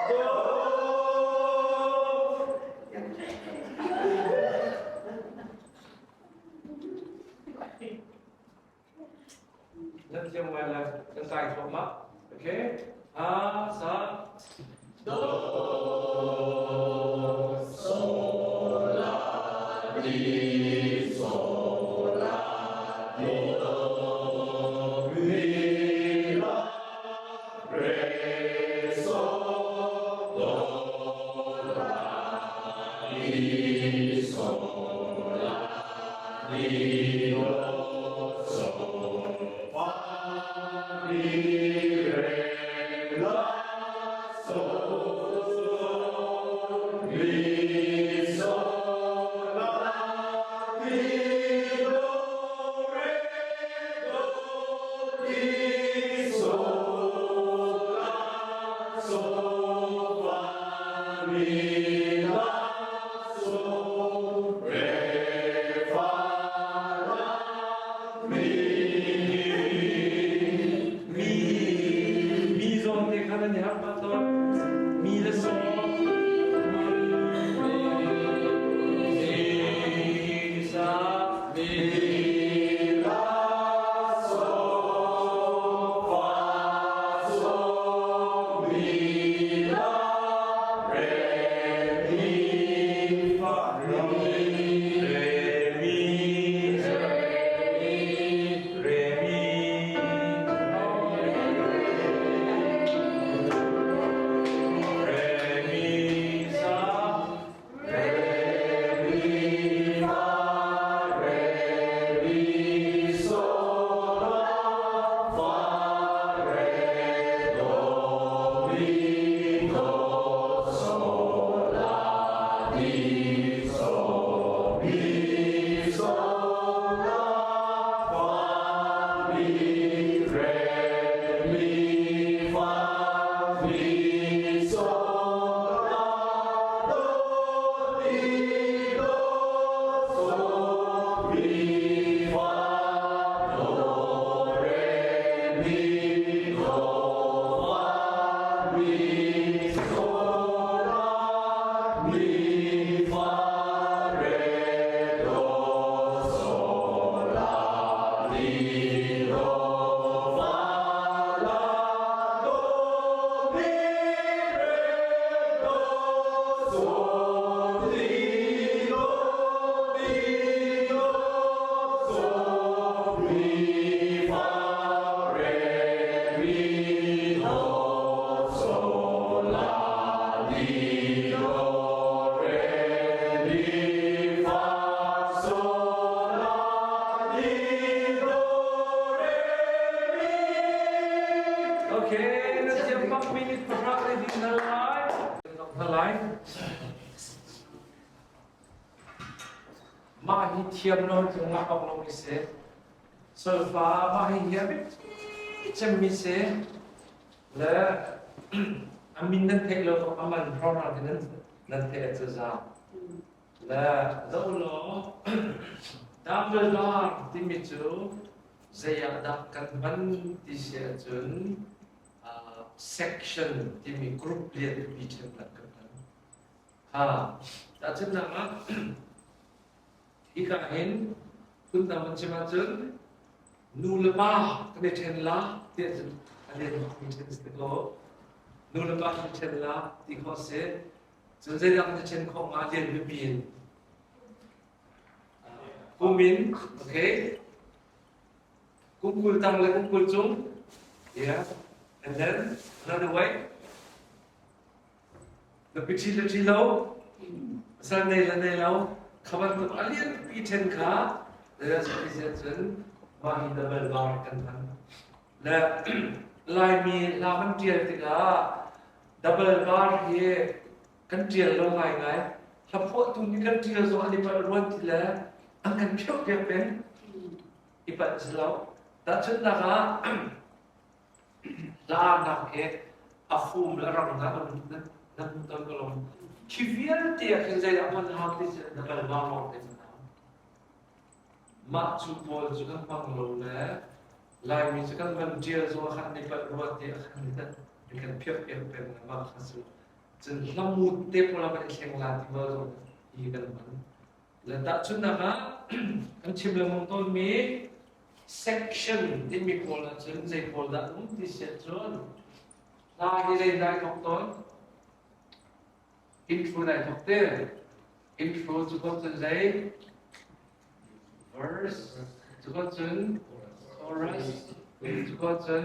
do. Nan thiam ngai lai kan kai thok ma. Okay. Ha sa. Sol, la, ti, sol, la, ti, do, mi, la, re, sol, do, la, ti, sol, la, ti, do, sol, fa, mi, re, la, sol, sol, mi, sol, la, ti, do, re, do, ti, sol, la, sol, fa, mi, la, sol, re, fa, la, mi, Mi mi zawn te kha nan i harh pah tawn. Mi le sol. Mi, sa, mi, la, sol, fa, sol, mi, la, re, mi, fa, mi, Re mi re mi re mi sa re, mi, fa, re, mi, sol, la, fa, re, do, mi, do, sol, la, ti, sol, mi, sol, la, fa, mi, re, mi, fa, mi, sol, la, do, ti, do, sol, mi, fa, do, re, mi, do, fa, mi, sol, la, mi, fa, re, do, sol, la, ti, do, fa, la, do, mi, re, do, sol, ti, do, mi, do, sol, mi, fa, re, mi, do, sol, la, ti, do, re, mi, fa, sol, la, ti, do, re, mi. Okay, na thiam bak minute 10 le ding na lai. Na lai. Mah hi thiam lo cu ngah awk lo mi si. Solfa mah hi hi a biapi cemmi si. Le a min nan theih lo a man hrawng nan nan theih cu za. Le zoh law double bar timi cu zei ah dah kan hman ti si ahcun section timi group lian pipi ṭhennak kan hman. Ha, tahchunhnak ah hika hin phundang an chim ahcun nu le pa kan i ṭhen la ti ahcun a lian mi ṭhen si ko. Nu le pa kan i ṭhen la ti khawh si. Cun zeidah kan i ṭhen khawh hnga lian pipi in? Kum in, okay. Kum 20 tang le kum 20 cung. Yeah. And then another way. Nupi ṭhi le ṭhi lo, pasal nei le nei lo, kha bantuk a lian pipi ṭhen kha cun mah hi double bar kan hman. Le Laimi hla kan ṭial tikah double bar hi kan ṭial lo ngaingai. Hlaphuahtu nih kan ṭial zong an i palh ruan ti le an kan phiokpiak peng. I palh si lo. Tahchunhnak ah Hla nak he a fum le a rang hna nan nan hmu tawn ko lo. Khi vialte ah khin zeidah hman hau ti cu na kal vang lawng te hman hau. Mah cu pawl cu kan hmang lo le Laimi cu kan van ṭial zong khan ni palh rua te ah khan ni kan phiak piak peng le mah kha cu cun hlamut te pawl ah kan i thleng la ti bal zong hi kan hman. Le tahchunhnak ah kan chim lengmang tawnmi Section timi pawl ahcun zei pawl dah um ti si ahcun hla hi zei dah ai thawk tawn? Intro nai thok te. Intro cu ko cun zei? Verse. Cu ko cun chorus. Cu ko cun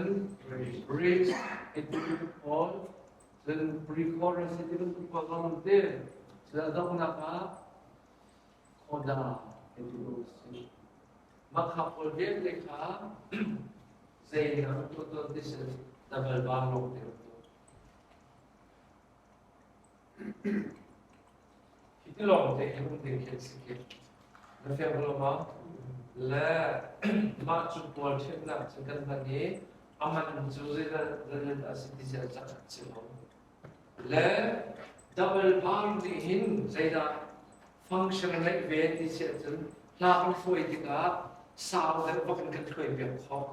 bridge. Iti pawl. Cun pre-chorus iti bantuk pawl kan te. Cun a donghnak ah coda iti ko si. Mah kha pawl vialte kha zei na tuah tawn ti si double bar lawng te tuah. Hi ti lawng te hin um ding khi si khi. Na fiang lo ma? Le mah cu pawl ṭhennak cu kan hman i a man cu zeidah zeidah a si ti si a cak si lo. Le double bar nih hin zeidah function a ngeih ve ti si ahcun hla kan hruai tikah sau deuh bak in kan hruai piak khawh.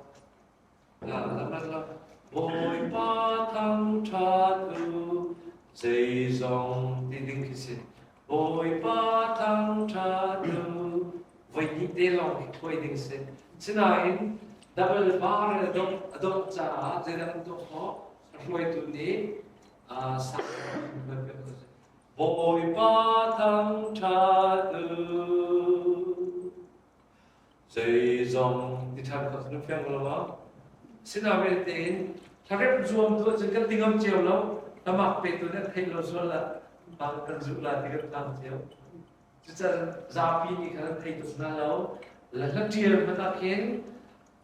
La la la la. Bawipa thangṭhat u, zeizong ti ding khi si. Bawipa thangṭhat u, voi hnih te lawng hi thuai ding si. Sinain double bar in a dongh a dongh caah zeidah kan tuah khawh? A hruaitu nih sang Bawipa thangṭhat u. Zeizong ti ṭhan kho cu fiang lo ma? Sinain tein thlarem zuam tu ahcun kan ti ngam cio lo. Tamak petu nih an theih lo sual la bang kan zuh la ti kan phang cio. Cucan zapi nih khan an thei tuk hna lo. La hla ṭial hmanh ah khin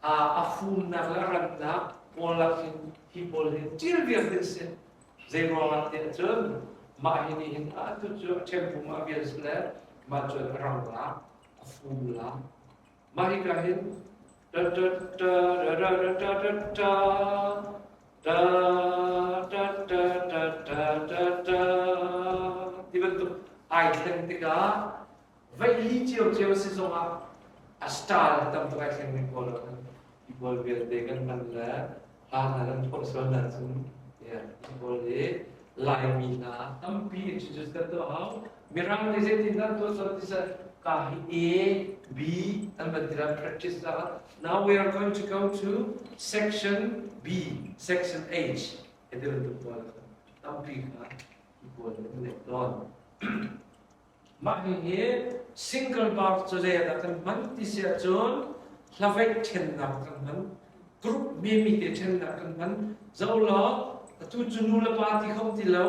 a fumnak le a rannak pawl ah khin hi pawl hi ṭial viar ding si. Zei ruangah ti ahcun mah hi nih hin a tu cu a ṭhempum ah vial si le mah cun a rang la a fum la. Mah hika hin ta ta ta ra ra ta ta ta ta ta ta ta ta ta ta ti bantuk ai thleng tikah veili cio si zongah a style tam tuk ai thleng mi pawl ah hi pawl vialte kan hman le hla hna kan phuah sual hna cun yeah, hi pawl hi Laimi hna tampi introduce kan tuah hau. Mirang nih zeitin dah tuah sual ti seh ka hi A, B an van ti practice la. Now we are going to go to section B, section H. Iti bantuk pawl tampi kha hi pawl an leh tawn. Mah hihi single bar cu zeiah kan hman ti si ahcun hlaveih ṭhennak kan hman, group memi te ṭhennak kan hman. Zo law atu cu nu le pa ti kho ti lo,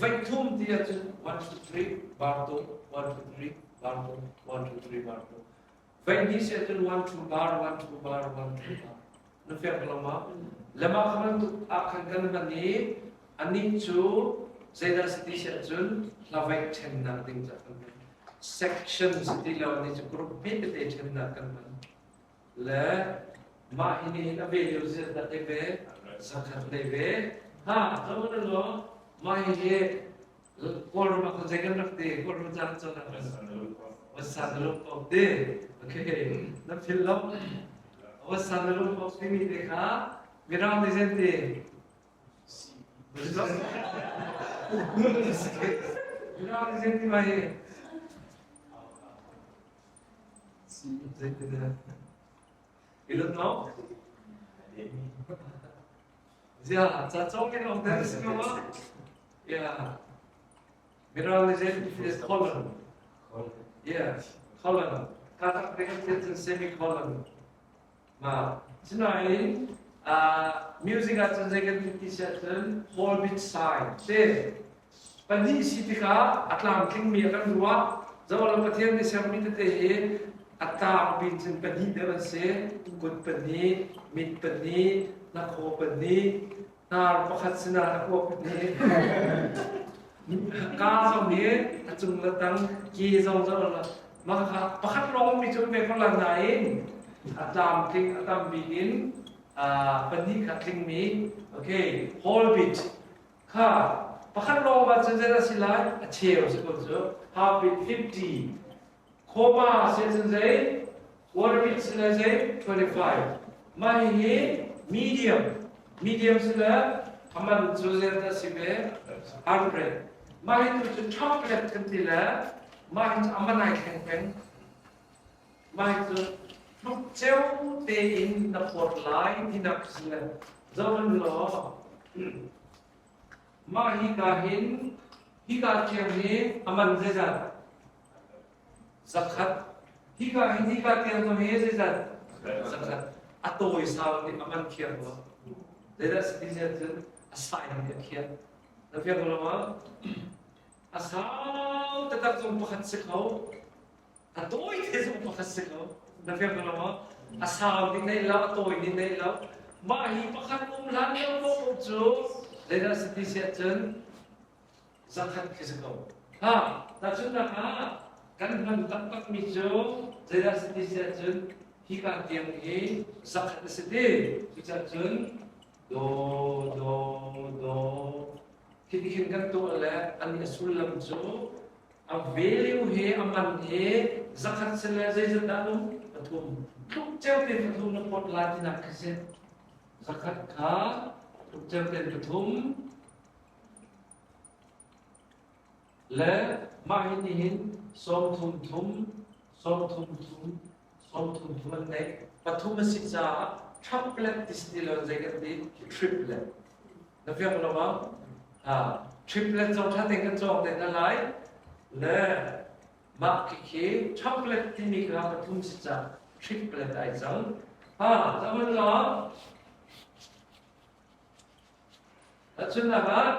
veih thum ti ahcun 1 2 3 bar tung 1 2 3 bar tung 1 2 3 bar tung. Veih hnih si ahcun 1 2 bar 1 2 bar 1 2 bar. Na fiang lo ma? Lema kha bantuk ah khan kan hman i anih cu zeidah si ti si ahcun hlaveih ṭhennak ding ca kan hman. Section si ti lo ni cu group hme tete ṭhennak kan hman. Le mah hi nih hin a value zet dah dei ve, zakhat dei ve. Ha, zo na lo, mah hi hi Kawlram ah khan zei kan rak ti? Kawlram ca kan cawn ah Wasan na lung pok ti. Okay, na phil lo. Wasan na lung pok timi te kha Mirang nih zen ti. Mirang nih zen ti ma hi? Zei ti dah? You don't know? Ziah, ca cawng in awk der si maw? Yeah. Mirang nih zei is colon. Yeah, colon. Ka tak te kan cun semicolon. Ma, sinain music ah cun zei kan ti ti siah cun whole bit sign te pahnih si tikah a tlamtlingmi a kan ruah. Zoh Pathian nih sermi tete hi a tlangpi cun pahnih deuh an si. Kut pahnih, mit pahnih, hnakhaw pahnih, hnar pakhat sinah hnakhaw pahnih. Ka zong hi a cung le tang, ke zong zoh la mah kha pakhat lawng mi cu pe ko la nain a tlamtling a tam bik in pahnih kha tlingmi okay whole bit Kha pakhat lawng ah cun zeidah si lai? A cheu si ko cu. Half bit 50. Comma si cun zei? Quarter bit si le zei? 25. Mah hihi medium. Medium si le aman cu zeidah si ve? 100. Mah hi tu cu chocolate kan ti le mah hi cu aman ai thleng peng. Mah hi cu tluk ceu tein na phawt lai tinak si le zoh law mah hi ka hin. Hika tiang hi a man zeizat? Zakhat. Hika hin hika tiang zong hi zeizat? Zakhat. A tawi sau nih a man khiang lo. Zeidah si ti cun a sai nih a khiah. Na fiang lo ma? A sau taktak zong pakhat si kho. A tawi te zong pakhat si ko. Na fiang ko lo maw? A sau nih nei lo, a tawi nih nei lo. Mah hi pakhat um hlan lio paoh cu zeidah si ti si ahcun zakhat khi si ko. Ha, tahchunhnak ah kan hman taktakmi cu zeidah si ti si ahcun hika tiang hi zakhat a si ti. Cucaah cun do do do khi khin kan tuah le an i a sullam cu A value he a man he zakhat si le zeizat dah um? Pathum. Tluk ceu tein pathum na phawt la tinak khi si. Zakhat kha tluk ceu tein pathum le mah hi nih hin 30 thum, 30 thum, 30 thum an neih. Pathum a si caah triplet ti si ti lo zei kan ti? Triplet. Na fiang lo ma? Ha, triplet zong ṭha tein kan cawng te hna lai. Le mah khi triplet timi kha pathum si ca triplet ai cang. Ha, zaman lo. Tahchunhnak ah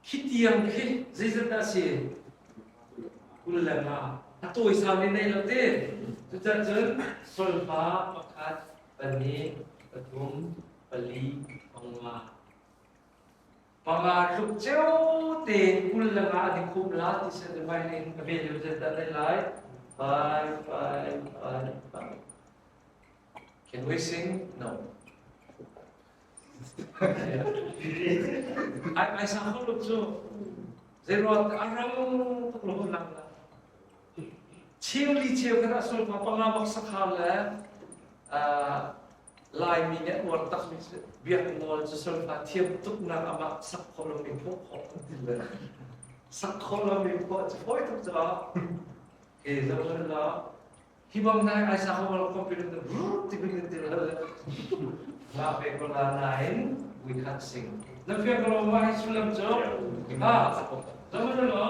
Khi tiang khi zeizat dah si? 25. A tawisau nih nei lo te. Cucaah cun solfa pakhat, pahnih, pathum, pali, panga. Panga tluk ceu tein 25 an i khum la ti seh le violin a ve lio zeizat dah nei lai? Five, five, five, five. Can we sing? No. Ai sang kho lo cu. Zeiruang a rang tuk lo lang la. Cheu li cheu khan a sulfa panga bak sakha le Laimi nih an uar takmi cu biak nawl cu solfa thiam tuknak amah sak khawh lomi phuah khawh an ti le sak khawh lomi phuah cu fawi tuk caah ke zoh la Hi bang nai ai sa ko lo computer na brrr ti bin ti lo le ma pe ko la nain we can't sing. Na fiang ko lo ma hi sullam cu ha zaman lo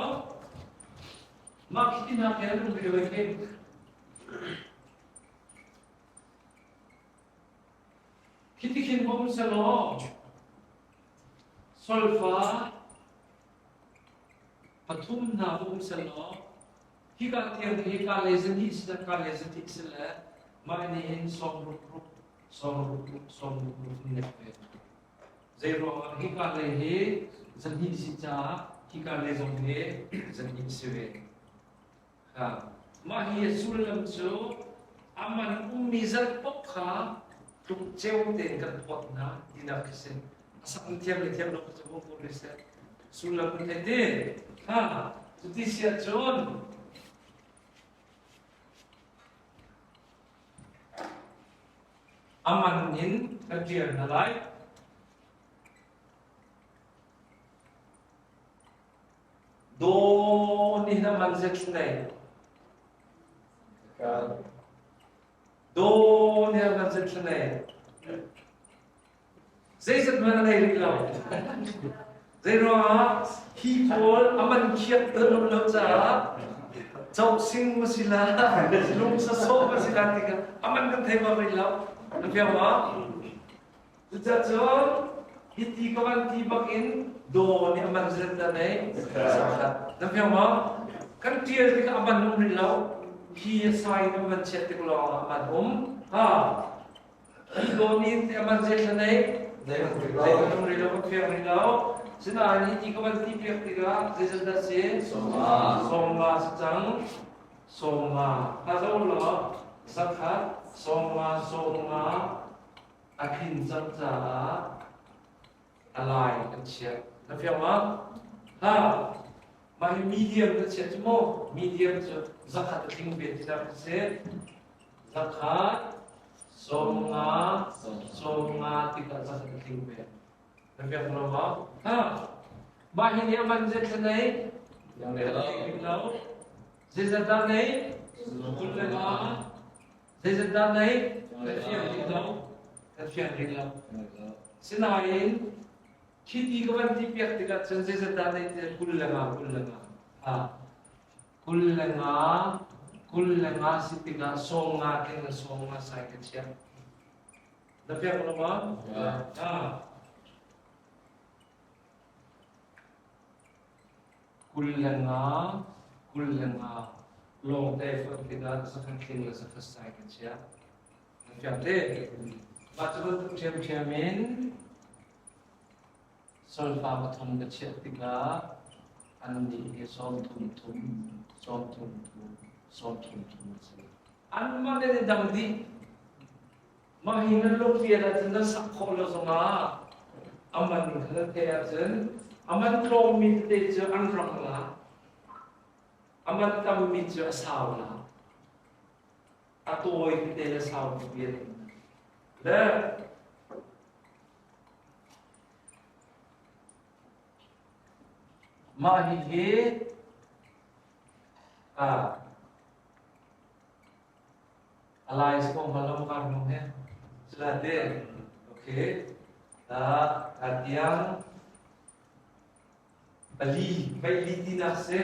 ma khi na ke lu video ke khi ti khin bom se lo solfa pathum na um se lo Hika tiang hi ka le zahnih si le ka le zahnih si le mah nih hin 60 ruk, 60 ruk, 60 ruk in nek ve. Zei ruangah hika le hi zahnih si caah hika le zong hi zahnih si ve. Ha. Mah hi a sullam cu aman ummi zat paoh kha tluk ceu tein kan phawt hna tinak khi si. A sak thiam le thiam lo cu hung ko rih seh. Sullam kan thei ti. Ha, cuti si ahcun a man in ka ṭial hna lai. Daw nih na man zet nei. Daw nih na man zet nei. Zeizat hmanh a nei rih lo. Zeiruangah hi pawl a man khiak ter lo lo caah coh sing ma si la, lung sasawh ma si la ti kha a man kan thei bak rih lo. Na fiang maw? Cucaah cun hiti ka van ti bak in daw nih a man zet dah nei sakhat. Na fiang maw? Kan tial tikah a man um rih lo. Hi a sai in a man chiat tik lawng ah a man um. Ha. Dawnin ti aman zei thla nei zei kan rih lo kan fiang rih lo sinain hi ti ka van ti piak tikah zeizat dah si 50 si cang 50 ka zo law zakhat 50 50 a thin cang caah a lai kan chiah na fiang ma ha mah hi medium na chiah cu mu medium cu zakhat a tling ve ti dah si Zakhat 50 50 tikah zakhat a tling ve. Na fiang lo maw? Ha! Mah hi nih a man zet thla nei? Tling lo. Zeizat dah nei? 25. Zeizat dah nei? Kan fiang rih lo. Kan fiang rih lo. Sinain. Khi ti ka van ti piak tikah cun zeizat dah nei ti 25 25. Ha. 25 25 si tikah 50 khin na 50 sai ka chiah. Na piak lo ma? Ha. 25 25 lawngte fonh tikah zakhat tling le zakhat sai ka chiah. Na fiang te? Mah cu bantuk ṭhiamṭhiam in solfa pathum ka chiah tikah annih hi 30 thum, 30 thum, 30 thum a si. Anmah le an i dang dih. Mah hi nan lungpian ahcun nan sak khawh lo zongah a man kha nan theih ahcun a man tlawmmi tete cu an rang la, a man tammi cu a sau la. A tawi tete le sau pipi an um. Le mah hihi a lai si ko hnga lo ka hnung he sila te okay ta ka tiang pali pei li tinak si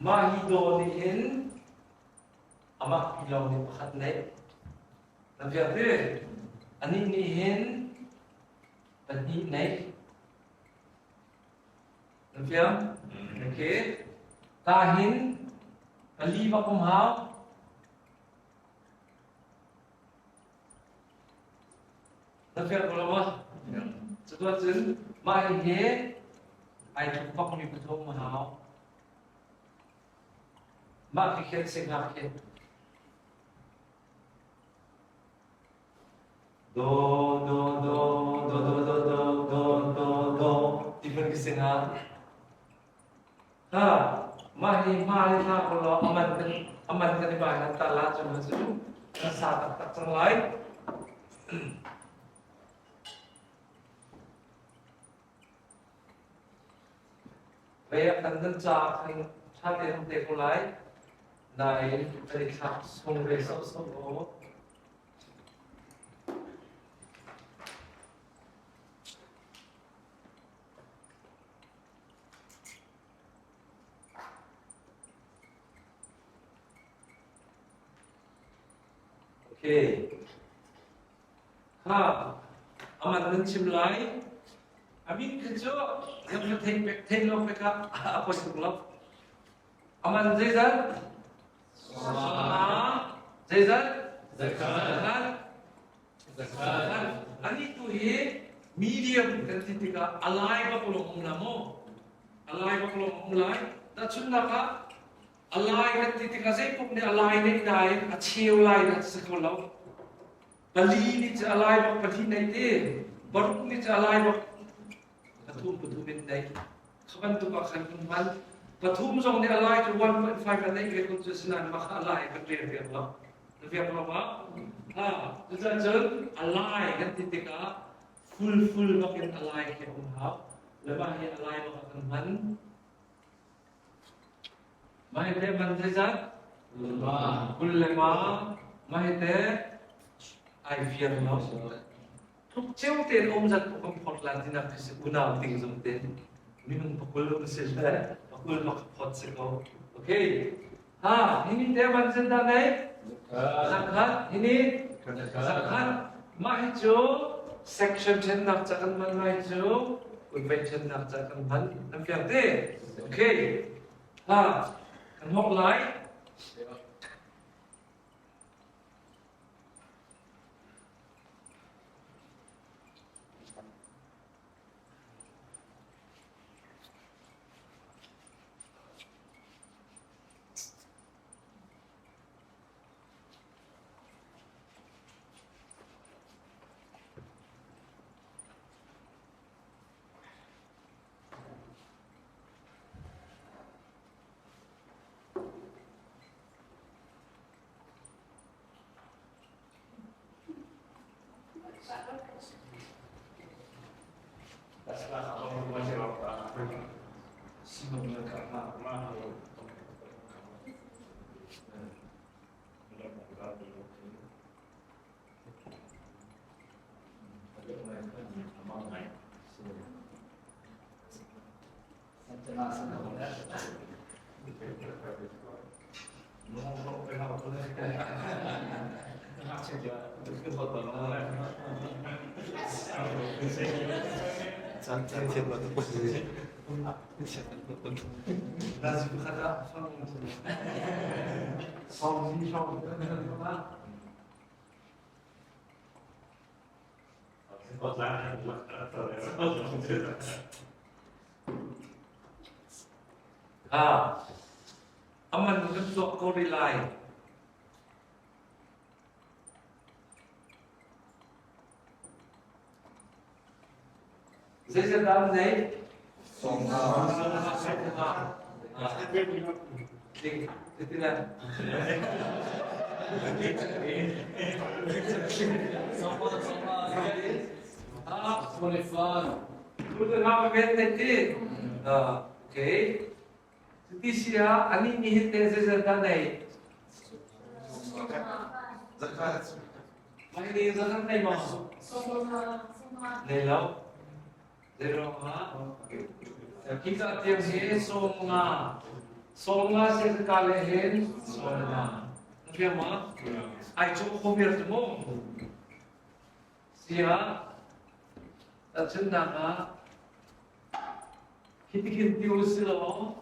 mah hi do nih hin amah pi lawng nih pakhat neih na fiang ti anih nih hin pahnih neih na fiang okay ka hin pali bak um hau na fiang ko lo ma cutuah cun mah hi ai tluk bak mi pathum hau Mah khi khin si hnga khi. Do do do do do do do do do do ti hman khi si hnga. Ha mah hi hma hi hla ko law aman kan i bai han ta la cu ma cu kan sa taktak cang lai. Vei ah kan nan caah khan ṭha tein um te ko lai. Nain kan i thlak sung ve sawhsawh aw. Okay. Kha aman nan chim lai. A min khi cu nan ka theih pek theih lo pek ah a poi tuk lo. Aman zeizat? Zeizat? Zakhat. Zakhat. Ani tu hi medium kan ti tikah a lai bak lawng um la maw? A lai bak lawng um lai. Tahchunhnak ah A lai kan ti tikah zeipum nih a lai neih nain a cheu lai na si kho lo. Pali nih cu a lai bak pahnih neih ti, paruk nih cu a lai bak pathum pathum in neih. Kha bantuk ah khan kan hman. Pathum zong nih a lai cu 1.5 a neih ve kun cu sinain mah kha a lai kan rel piak lo. Na piak lo ma? Ha, cucaah cun a lai kan ti tikah full full bak in a lai khi a um hau. Le mah hi a lai bak ah kan hman. Mahite man zeizat? 25. Mahite ai fiang lo. Tluk ceu tein um zat kan phot lan tinak khi si unau ting zong te minung pakul um si le pakul bak phot si ko. Okay. Ha, hini te man zen da nei? Zakhat. Hini? Zakhat. Mah hi cu section thennak ca kan man lai cu Unvei ṭhennak ca kan hman. Nan fiang te? Okay. Ha, kan hawk lai. Ah, aman kan tuak ko rih lai. Zeizat dah an nei? Sawmnga. Sawmnga. Tling. Titin ah. Ah, 25. Tu nga pa ven nei ti. Ah, okay. Cuti si ah anih nih hin teh zeizat dah nei? Zakhat. Mah hi zakhat nei maw? Nei lo. Zeiruangah? Hika tiang hi 50. 50 si ka le hin 50. Na fiang maw? Ai cu khomir tu mu. Sia tahchunhnak ah Hitihin ti u si law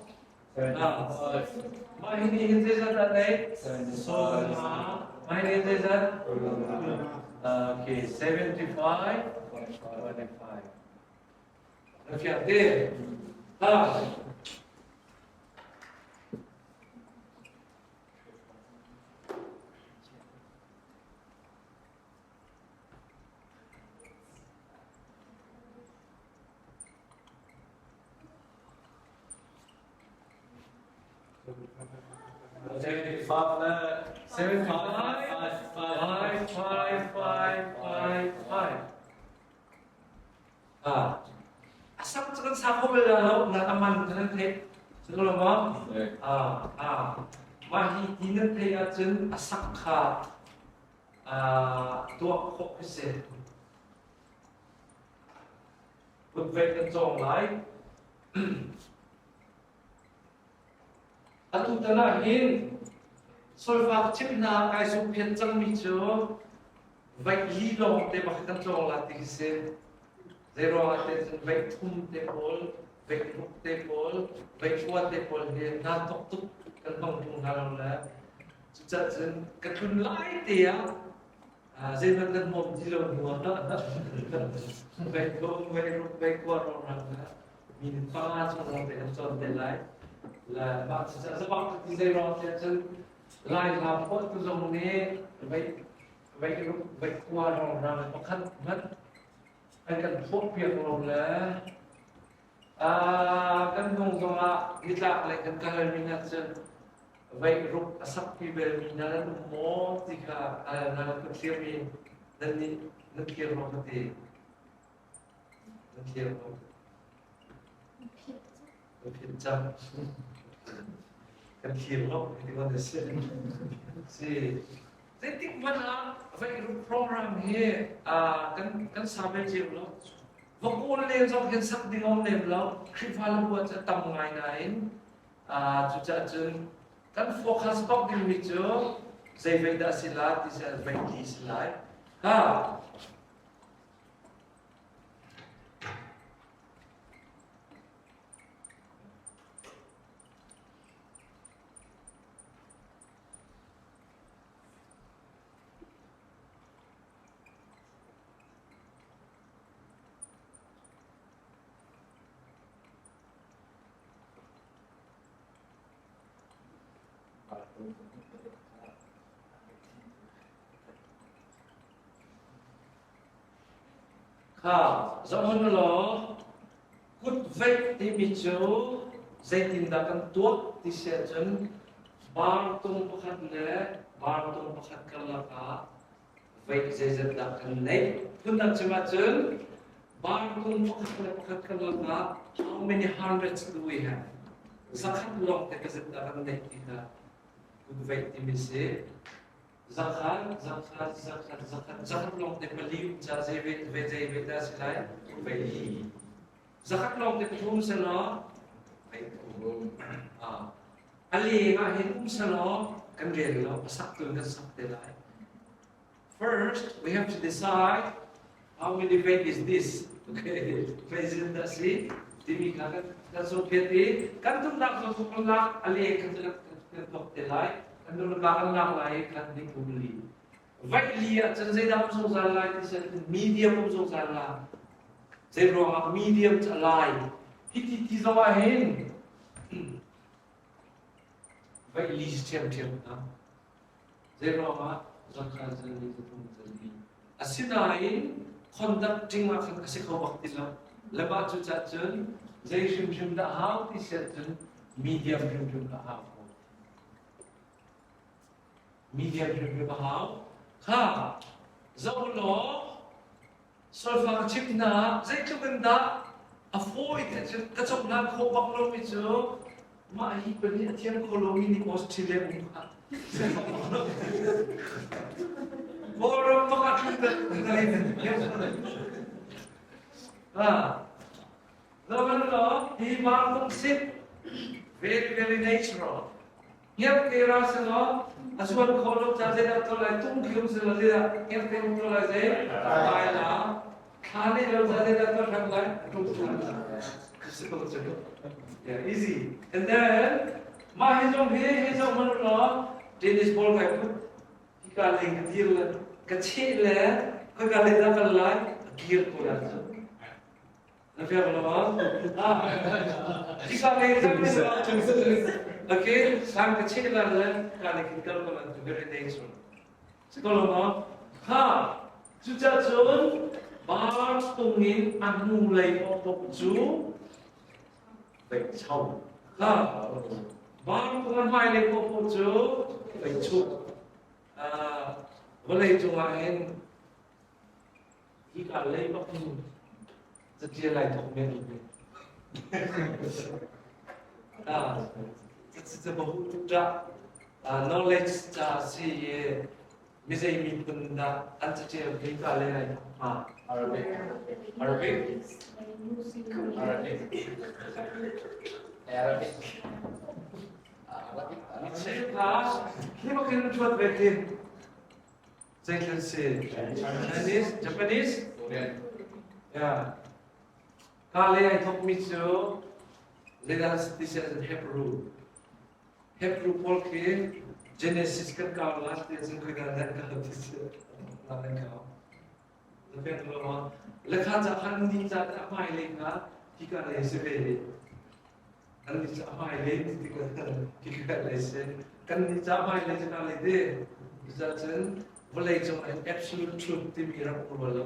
mah hi ni hin zeizat dah neih? 50. Mah hi ni zeizat? Okay, 75, 25. Na fiang te? Ha. 7, 5, 5, 5, 5, 5, 5. Ah, asak cu kan sa kho bal lo na aman kan theih. Cu lo maw? Ah, ah. Mah hi ti nan theih ahcun asak kha tuah khawh khi si. Kutveih kan cawng lai. Atu tan ah hin solfa chim hna kai sung phian cangmi cu veih li lawng te bak kan cawng la ti khi si. Zeiruang ah te cun veih thum te pawl, veih ruk te pawl, veih kua te pawl hi hna tok tuk kan hmang tung hna lo le cucah cun ka tlun lai te ah zeihmanh kan hmawm ti lo hnu ah veih thum, veih ruk, veih kua rong rang mi panga chung lawng te kan cawn te lai. Le mah cucah zabak ti zeiruang tiah cun Lai hla phuahtu zong nih veih veih ruk, veih kua rong rang pakhat hmanh an kan phuah piak lo le kan hnung zongah nitlak lei kan kal mi hna cun veih ruk a sakpi belmi hna nan um maw ti kha nan kan thlir mi nan nih nan thlir maw ka ti nan thlir maw nan philh cang kan thlir lo ti kan si si zeitik hmanh ah veih ruk program hi kan kan sa bel cio lo va kawl len zong hin sak ding om lem lo Khrihfa lambuat cu tam ngai nain Cucaah cun kan focus bak dingmi cu zei vei dah si lai ti si vei ti si lai. Ha! Kha zohhmanh law kut veih timi cu zeitindah kan tuak ti si ahcun bartung pakhat le bartung pakhat karlak ah veih zeizat dah kan neih. Phundang chim ahcun bartung pakhat le pakhat karlak ah how many hundreds do we have? Zakhat lawng te pazit dah kan neih ti kha kut veih timi si. Zakhat, zakhat, zakhat, zakhat, zakhat lawng te pali um ca zei ve ve zei ve dah si lai? Vei li. Zakhat lawng te pathum se law vei thum. Ah. A leng ah hin um se law Kan rel lo, a sak tu in kan sak te lai. First, we have to decide how many vein is this. Okay, vein dah si timi kha kan kan zohphiat i kan tumnak zong cu kan lak a leng khan cu kan tuak te lai. Kan lak kan lak lai i khan ni kum li. Vaih li ah cun zeidah um zungzal lai ti cun medium um zungzal la. Zei ruangah medium cu a lai. Hiti ti zong ah hin vaih li ṭhiamṭhiam hna. Zei ruangah zakha zali zathum zali. Asinain conducting ah khan a si kho bak ti lo. Le mah cu cah cun zei hrimhrim dah hau ti si ahcun medium hrimhrim kha hau ko. Medium hrimhrim a hau. Kha zoh law solfa chim hna zeitluk in dah a fawi te cu ka cohlan khawh bak lomi cu mah hi pahnih a thiam kho lomi nih Australia um kha Kawlram pakhat Ah, lo hi ma sit very very natural. Ngiap te ra se law a zuan kho lo ca zeidah to lai tung khi um se law zeidah ngiap te um to lai zei tai la thla ne lo ca zeidah to hram lai tung tung simple cu yeah easy and then mah hi zong hi hi zong man law tennis ball kai put hi ka leng ka dir le ka cheh le khoi ka leng dah kal lai a kir ko la cu Na fiang lo maw? Hika lei cang Okay, sang ka cheh la le ka le kin kal ko lan tu very dangerous. Si ko lo maw? Ha, cucacun bar tung in a hnu lei pawk cu vei chau. Ha, bar tung a hmai lei pawk cu vei chuk. Vawlei cungah hin Hika lei bak in catial ai thawk men ve. Ah, cabahu tuk dah knowledge ca si i mizei miphun dah an catial hika lei ai thawk hnga? Arabic. Arabic. Arabic. Arabic. Class, khi bak in chuat ve khi. Zeitlin si? Chinese, Japanese? Yeah. Ka le ai thokmi cu zeidah ti si ahcun Hebrew. Hebrew pawl khi Genesis kan kau la ti ahcun khoi dan dan kau ti si nan kau. Zapiang lo ma lekha ca khan ni ca a hmai lei kha hika lei si ve. Kan ni ca hmai lei ti tikah hika lei si. Kan ni ca hmai lei cu ka lei ti. Cucun vawlei cung ah absolute truth timi rak um rua lo.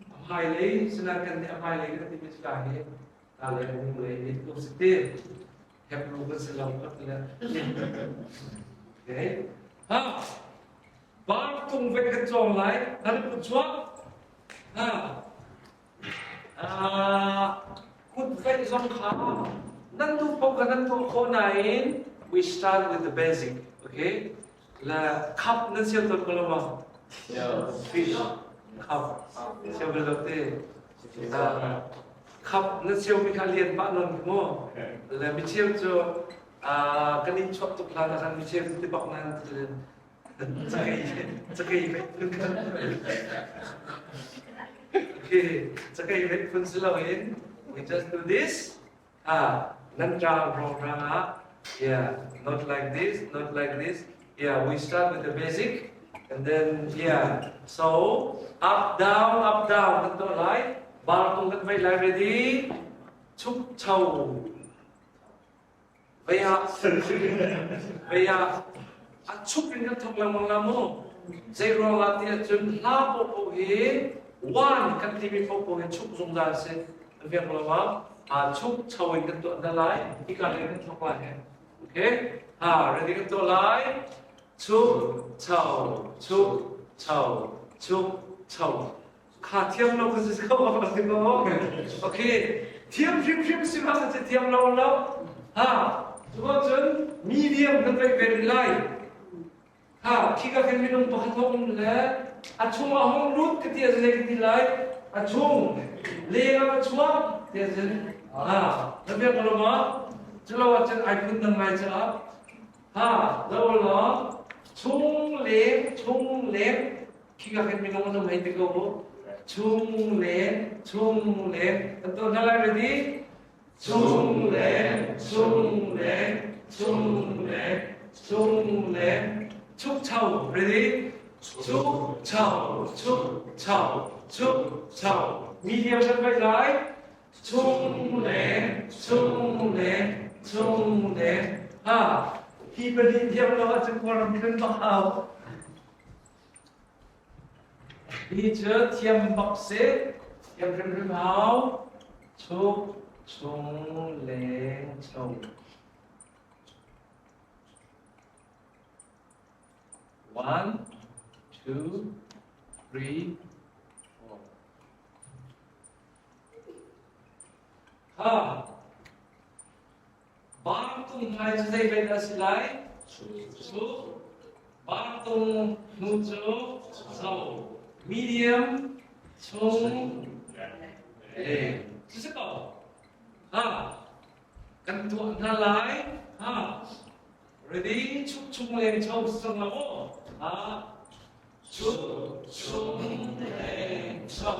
A hmailei sinain kan nih a hmailei kan timi cu ka hi ka lei a hnu lei hi tluk si ti. Hebrew kan si lo ka ti le. Okay. Ha. Bar tung ve kan cawng lai. Nan put chuak. Ha. Kut veih zong kha nan duh paoh kha nan tuah khawh nain we start with the basic, okay? La khap nan siam tawn ko lo maw? Fish khap siam bal lo te. Khap nan siam mi kha lian pah non mu. Le mi cheu cu kan in chuak tuk hlan ah khan mi cheu cu ti bak nan Cakei veih phun kan Okay, cakei veih phun si loin we just do this. Ah, nan rang rong rang ah. Yeah, not like this, not like this. Yeah, we start with the basic and then yeah. So up down up down kan tuah lai. Bar tung kan vei lai ready. Chuk chau. Vei ah vei ah a chuk in kan thawk lengmang la mu. Zei ruangah ti ahcun hla paohpaoh hi one kan timi paohpaoh hi chuk zungzal si. Na fiang lo ma? A chuk cho in kan tuah hna lai. Hika lei kan thawk lai he. Okay? Ha, ready kan tuah lai. Chuk cho chuk cho chuk cho. Kha thiam lo ka si ko a si ko. Okay. Thiam hrimhrim si ma ka thiam lo lo. Ha. Cu cun medium kan veih ve rih lai. Ha, khi ka khin minung pakhat hong le a chung a hong lut ka ti a zei ka ti lai. A chung leng ah a chuak ti a zin. Ha, na biak lo ma? Cu lo ah cun ai phun dang ngai caah. Ha, lo law chung leng chung leng khi ka khin minung an um hei ti ko mu. Chung leng chung leng kan tuah hna lai ready? Chung leng chung leng chung leng chung leng chuk chau ready? Chuk chau chuk chau chuk chau medium kan vai lai chung leng chung leng chung leng ha hi pahnih thiam lo ahcun kawlram tlun bak hau hi cu thiam bak si thiam hrimhrim hau chuk chung leng cho. One, two, three, four. Ha! Bangtung hmai cu zei vel a si lai? Cu bangtung hnu cu zo. Medium chung le cu si ko. Ha! Kan tuah hna lai. Ha! Ready? Chuk chung leng cho sang la maw? Ha! Chuk chung leng cho.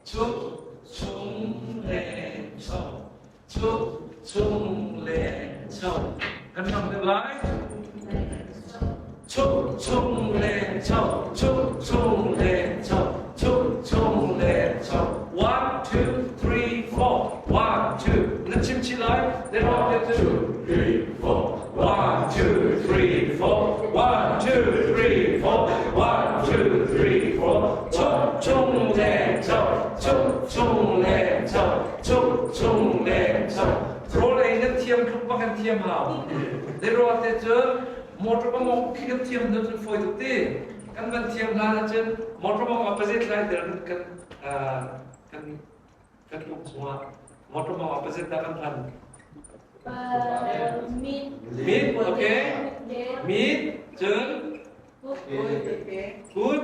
Chuk chung leng cho. Chuk chung leng cho. Kan nam deuh lai. Chuk chung leng cho. Chuk chung leng cho. Chuk chung leng cho. One, two, three, four. One, two. Na chim chih lai. Then one, two, three, four. One, two, three, four. One, two, three, four. One, two, three, four. Chuk chung leng cho. Chuk chung leng cho. Chuk chung leng cho. Rawl ei nan thiam tluk bak kan thiam hau. Le ruang te cun motor ka mong khi kan thiam hnu cun fawi tuk ti. Kan van thiam hlan ahcun motor mong a pazet lai der kan kan kan um chungah motor mong a pazet dah kan hlan. Mit. Mit, okay. Mit, cun kut,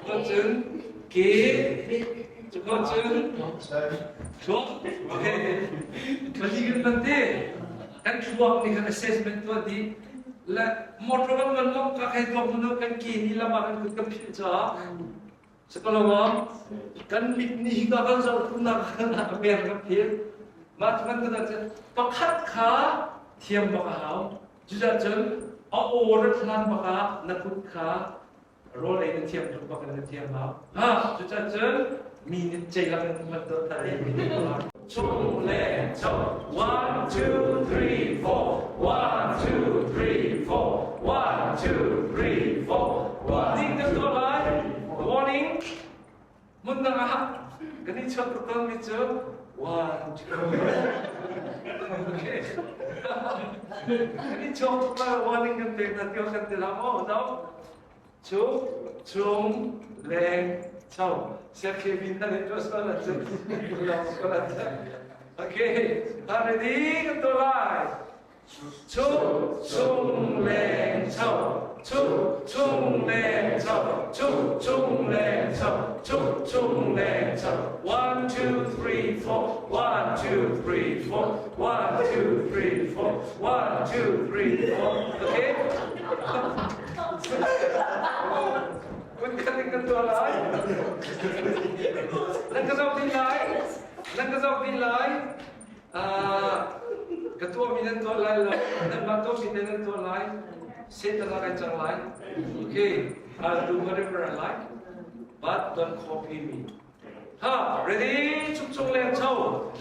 cun ke, cun thluak. Okay. Pali kan ban ti. Kan thluak nih kan assessment tuah dih. Le motor kan van mong ka khai tuak hnu kan ke ni lam ah kan kut kan philh caah Sakalawang kan mit nih hika kan zoh nak a mer kan phil. Mah cu kan cun pakhat kha thiam bak a hau. Cucah cun a aw rat hlan bak ah na kut kha rawl ei na thiam tuk bak in na thiam hau. Ha cucah cun mi nih ceilak in man dot ta Chung le cho. One, two, three, four. One, two, three, four. One, two, three, four. Warning kan tuah lai. Warning. Mun dang ah kan i chawt tuk tawn mi cu one, two. Okay. Kan i chawt tuk lai warning kan pek na tio kan ti la maw? No. Chu, chung, leng, cho. Siakhe bin na le tuah sual ahcun lam sual ahcun. Okay. Ready kan tuah lai. Chu, chung, leng, cho. Chu, chung, leng, cho. Chu, chung, leng, cho. Chu, chung, leng, cho. One, two, three, four. One, two, three, four. One, two, three, four. One, two, three, four. Okay? Kun khat in kan tuah lai. Nan ka zoh dih lai. Nan ka zoh dih lai. Ka tuahmi nan tuah lai lo. Nanmah tuahmi te nan tuah lai. Satan ah kai cang lai. Okay, I'll do whatever I like, but don't copy me. Ha, ready? Chuk chung leng cho.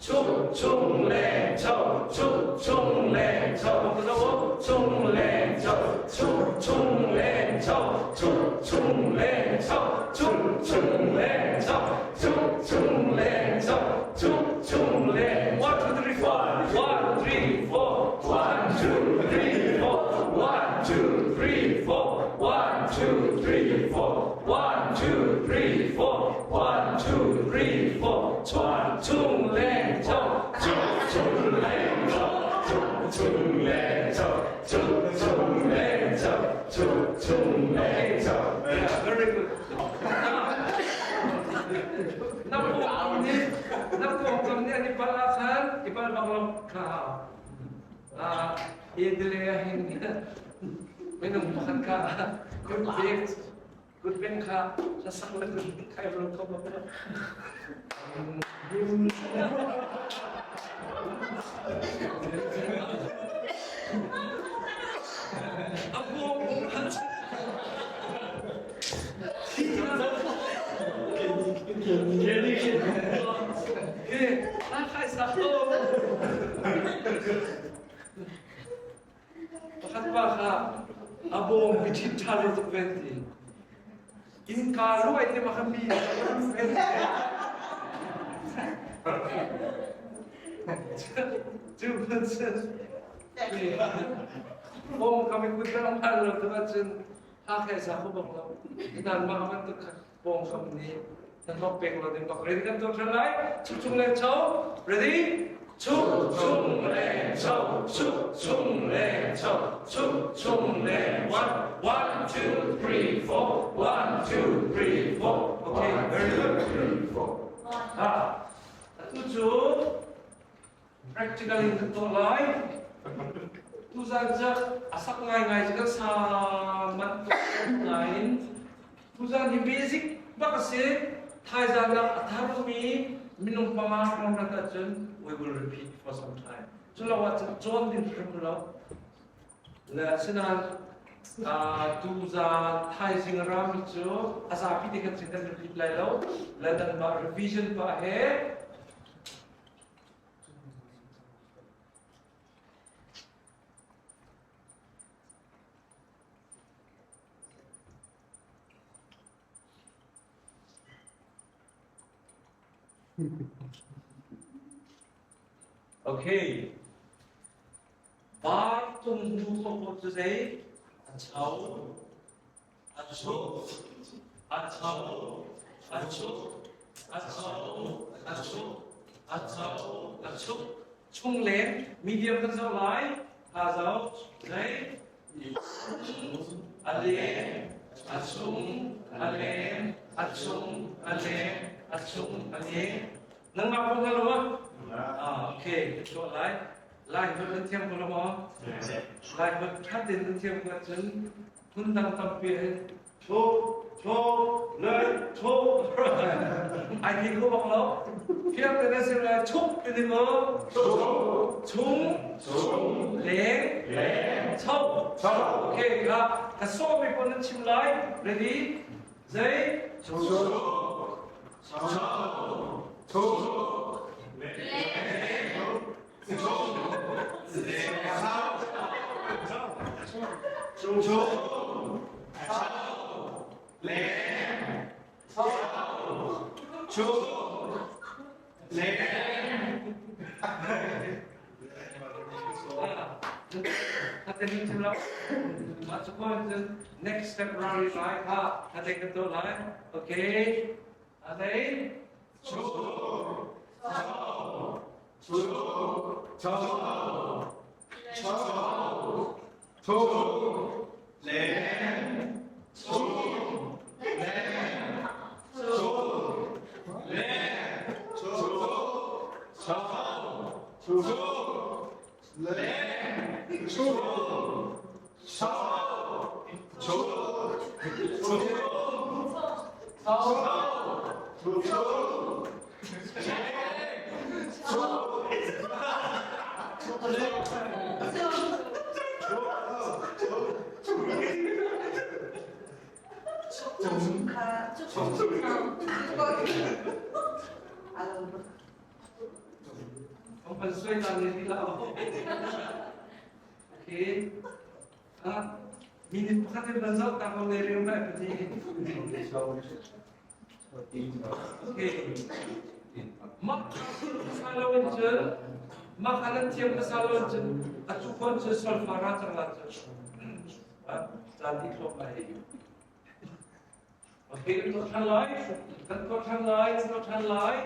Chuk chung leng cho. Chuk chung leng cho. Ka zo chung leng cho. Chuk chung leng cho. Chuk chung leng cho. Chuk chung leng cho. Chuk chung leng cho. Chuk chung leng. One, two, three, four. One, three, four. One, two, three, four. One, two, three, four. One, two, three, four. One, two, three, four. One, two, three, four. Chuan chung leng cho. Chung chung leng cho. Chung chung leng cho. Chung chung leng cho. Chung chung leng cho. Yeah, very good. Na pawng nih na pawngkam nih an i palh ahkhan i palh bak lo kha hau. Edele ah hin minung pakhat kha kut bek kut beng kha hlasak le kut khai ro kho bak lo. A bawm Pakhat pa kha a bawm bi ṭhit ṭha lo tuk ven ti. Innka luai te ma kha mi ven. Cu cun bawm kam i kut dang hal lo tu ahcun hakhe sa kho bak lo. Nan mah bantuk kha bawm kam nih nan hok pek lo ding bak. Ready kan tuah ṭhan lai. Chuk chung le cho. Ready? Chuk chung le cho. Chuk chung le cho. Chuk chung le one. One, two, three, four. One, two, three, four. Okay, very good. Three, four. Ha. Atu cu Practical in kan tuah lai. Tuzan cu a sak ngaingai cu kan sa manh tuk nain tuzan hi basic bak a si. Thaizan ah a tharmi minung panga hrawng rat ahcun we will repeat for some time. Cu lo ahcun cawn ding hrim lo. Le asinain tuzan thaizing rami cu a zapi te kan sin kan repeat lai lo. Le nanmah revision pah he Okay. Bar tung hnu kho cu zei? A cho. A chuk, a cho, a chuk, a cho, a chuk, a cho, a chuk. Chung leng medium kan zoh lai. Tha zoh. Zei? A leng, a chung, a leng, a chung, a leng, a chung, a leng. Nangmah ko hngal lo ah? Ah, okay, kan tuah lai. Lai holh nan thiam ko lo maw? Lai holh ṭha tein nan thiam ko ahcun Phundang tampi hin cho cho le cho ai ti kho bak lo. Fiang te na sim lai chuk ti ding o. Chung Chung leng leng cho cho Okay kha ka sawm mi pawl nan chim lai. Ready? Zei? Chu cho chu Next step rally lai kha hate kan to lai. Okay. Ate. Chu chu chu chu chu le chu le chu le chu chu chu le chu chu chu chu chu chu Okay. Ah, minute pakhat in ban zoh ta ko le reu mai pati. Okay. Mak hmasa lo in cun mak an thiam hmasa lo in cun a cu khon cu solfa ra cang la cu caan di thlop lai. Okay, kan tuah ṭhan lai. Kan tuah ṭhan lai, kan tuah ṭhan lai.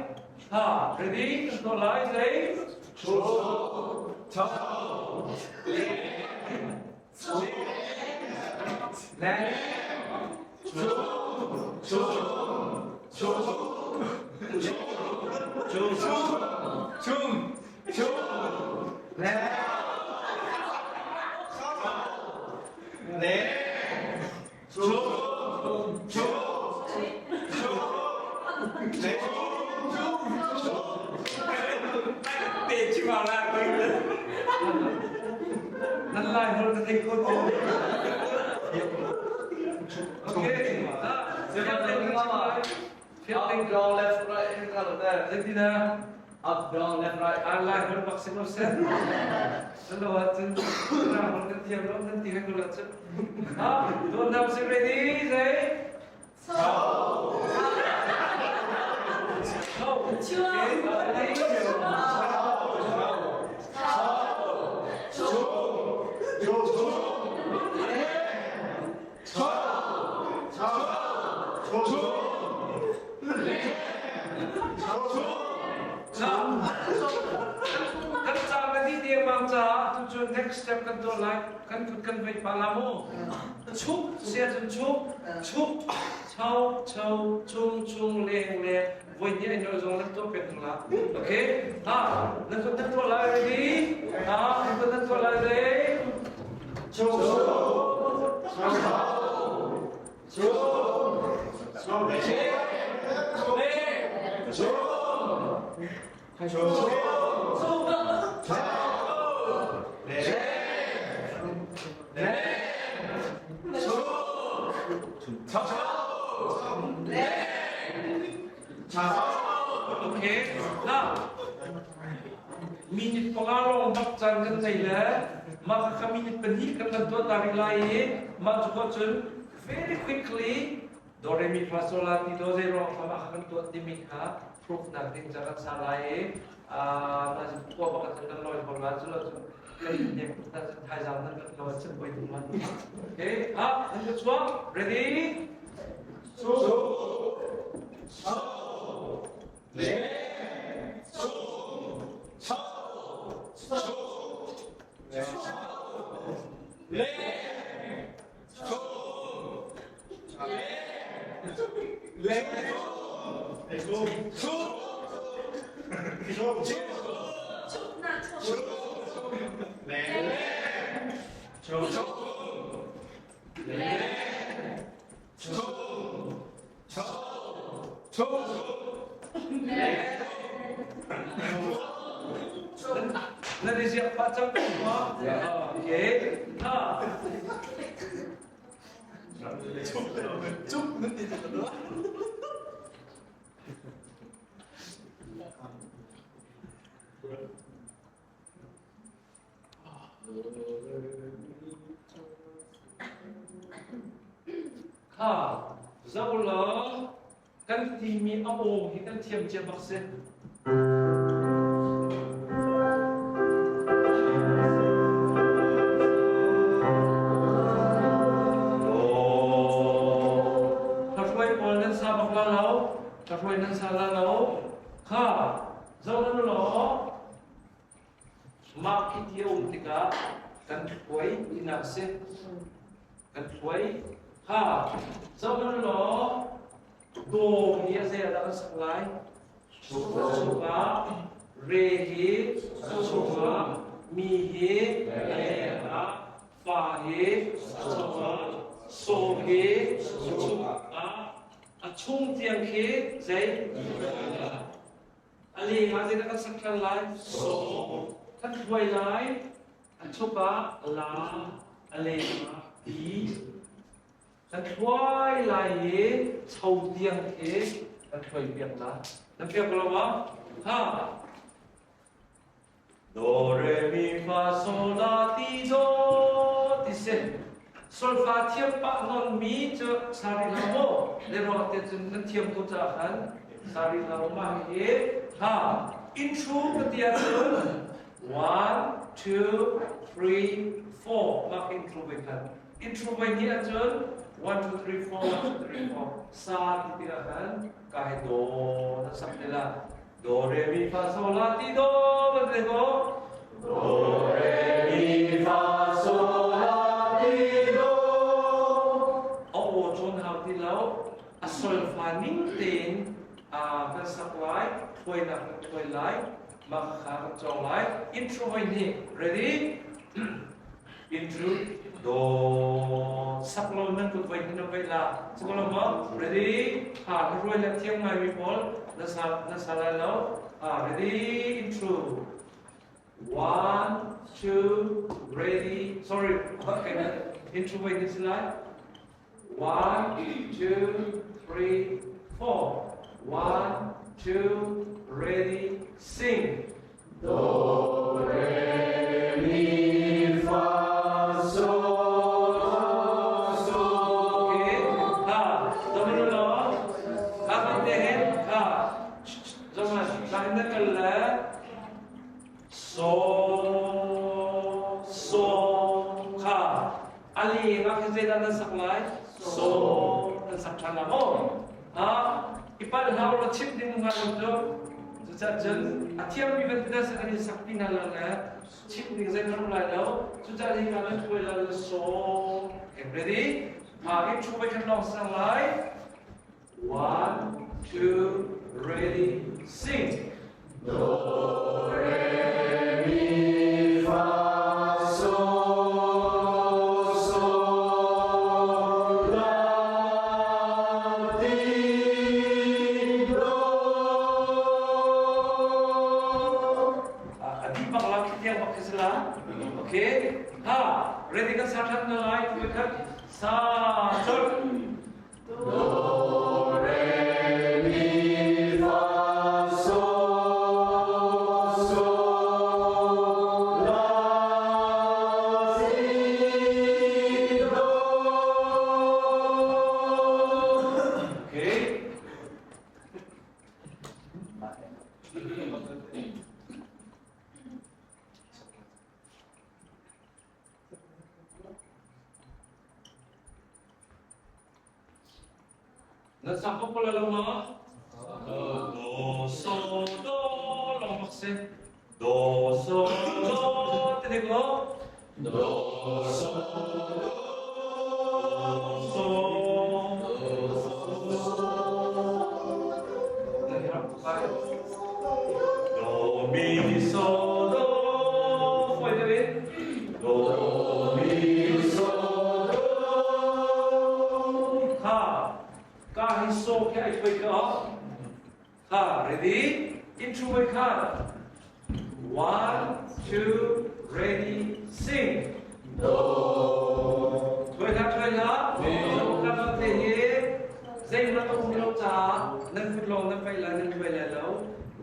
Ha, ready? Kan tuah lai, zei? Chu, chau, le, le, chu, chu, chu, chu, chu, chung, chu, le. Te chim la ko. Nan lai hol ka thei kho ti. Okay. Up down left right Zeitinah? Up down left right. An lai hol bak si ko seh. Salo ahcun ram hol kan thiam lo nan ti hai ko lo cun. Ah, tuan nam si ready say. So. So. Kan ca na dih dengmang caah tucu next step kan tuah lai. Kan kut kan veih pa la mu. Chuk sia cun chuk, chuk, chau, chau, chung, chung, leng, leng. Voi hnih ai nolh zong nan tuah peng hna la. Okay? Ha, nan kut nan tuah lai ready? Ha, nan kut nan tuah lai ready? Chuk, chuk, chuk, chuk, Okay. Now, minute panga lawng bak caan kan ngei le mah kha minute pahnih kan kan tuah ta rih lai i mah cu ko cun very quickly do re mi fa sol la ti do zei ruang thlam ah kan tuah timi kha proof nak ding ca kan sa lai i na kua pakhat kan lawi ko la cu lo cun kan nek na thaizang nan kan lo cun poi tung man. Okay, ah, nan ka chuak ready? Su so le su so su le su le su su le su le su su su le Na di siap pa cang ko ma? Okay. Ha. Cuk nan ti cang. Kha zoh law kan timi a aw hi kan thiam cia bak si. Hruai pawl nan sa bak la lo, hruai nan sa la lo. Kha zoh nan law Mah khi ti a um tikah kan hruai tinak a si. Kan hruai. Ha, zoh hmanh law daw hi a zei ah dah kan sak lai? Chungah re hi chungah mi hi a fa hi chungah so hi chungah a chung tiang khi zei A leng ah zeidah kan sak ṭhan lai? Kan hruai lai. A chuk ah la, a leng ah ti. Kan hruai lai i cho tiang khi kan hruai piak la. Nan piak ko lo maw? Ha. Do re mi fa sol la ti do ti si. Solfa thiam pah non mi cu sari hlah mu. Le ruang te cun nan thiam ko caah khan sari hlah mu mah hi ha intro ka ti ahcun 1 2 3 4 mah intro ve khan intro ve ni ahcun 1 2 3 4 1 2 3 4 sa ti tikah khan ka he do na sak te la. Do re mi fa sol la ti do ban re ko. Do re mi fa sol la ti do. A aw cawn hau ti lo. A solfa ning tein kan sak lai, thuainak kan thuai lai, mah kha kan cawng lai. Intro voi hnih. Ready? Intro do sak lo nan kut voi hin vai la. Chu lo mo ready ha ruai le thiam ngai mi pawl na sa na sa lai lo. Ha ready intro. One, two, ready. Sorry, okay. Intro wait this line. One, two, three, four. One, two, ready, sing. Do, re, mi, fa, sol, la, sol. Okay. Ha, domino lo. Ha, te hen. Ha. Zoma, la hin kal la. So, so, kha. Ali nga khi zeidah nan sak lai? So, nan sak ṭhan la maw? Ha, ipal hau la chim ding nga lo cu. Cucaah cun a thiammi bantuk nan sak an in sak ti hna lo le chim ding zei nan lai lo. Cucaah hi ka nan tuai la le so. Okay, ready? Ha, in chu vai khan long sang lai. One, two, ready, sing. Do, re, mi, fa, sol, sol, la, ti, do. A di bak la khi tiang bak khi sila. Okay. Ha, ready kan sa than na lai tu khat sa chol. Do, re, mi, fa, sol, sol, la, si, do. Okay. Na sak ko pala lo ma? Do so do long bak si. Do so do ti dik lo? Do, so, do. So. Na hirap ko kai. Do mi so do. Foi dali. Do Mi, sol, do. Kha ka hi so ke ai thoi ka kha ready intro wei kha one two ready sing Do. Thoi kha thoi kha so ka lo te hi zei ma to um lo cha nan phut long nan pai la nan thoi la lo.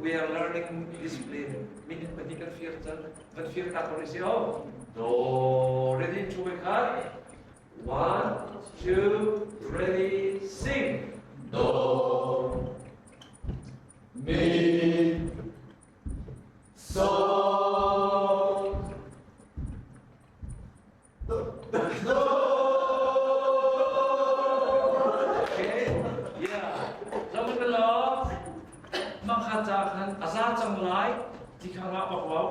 We are learning discipline minute pati kan fir chan kan fir ta ko si o do ready intro wei kha. One, two, ready, sing. Do, mi, sol, do, do. Okay, yeah. Zaman na lo, mangkha cha khan aza chang lai ti kha nga bak lo.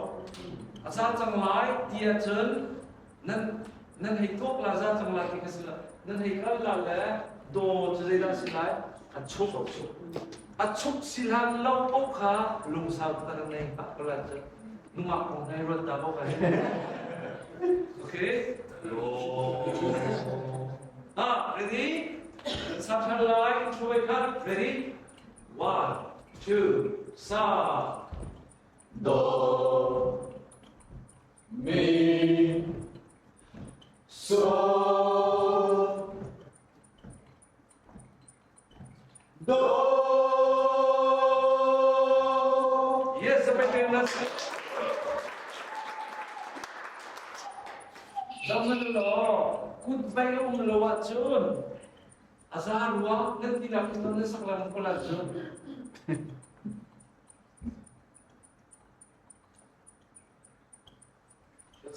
Aza chang lai ti ahcun nan nan hei tuak la za cang la ti kha si la nan hei kal la le do cu zeidah si lai a chuk a chuk si hlan lo paoh kha lungsau ta kan nei pak ko la cu nungak kong hei ruat ta ko kai. Okay, ah, ready, sa than lai intro khat ready, one two sa. Do, mi, sol, do. Yes, sampai nas. Zaman lo, kut bai lo um lo ahcun aza rua nan ti lak in nan sak lang ko la cun.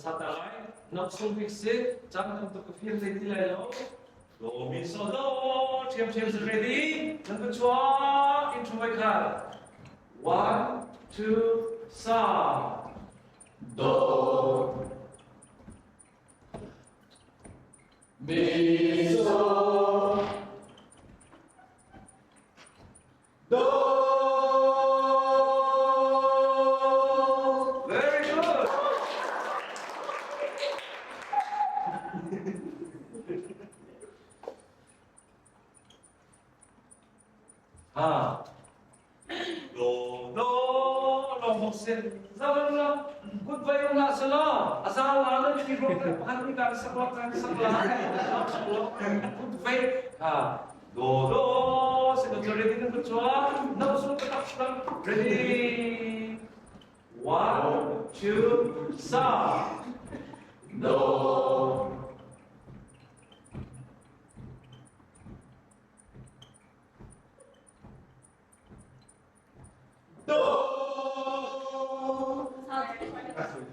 Sa ta lai, nok sung bik si, cang tam tuk ka fir zei ti lai lo. Do mi so do, thiam thiam si ready, nan ka chua, intro vai kha. One, two, sa. Do, mi, sol, do. Very good. bak si. Zaman la kut vai um la selo a zau la la thi ro ta pakhat ni kan sak la kan sak la kut vai ha do do se ko ready na ko chua no su ka tak tak ready. One, two, stop. Do. Do.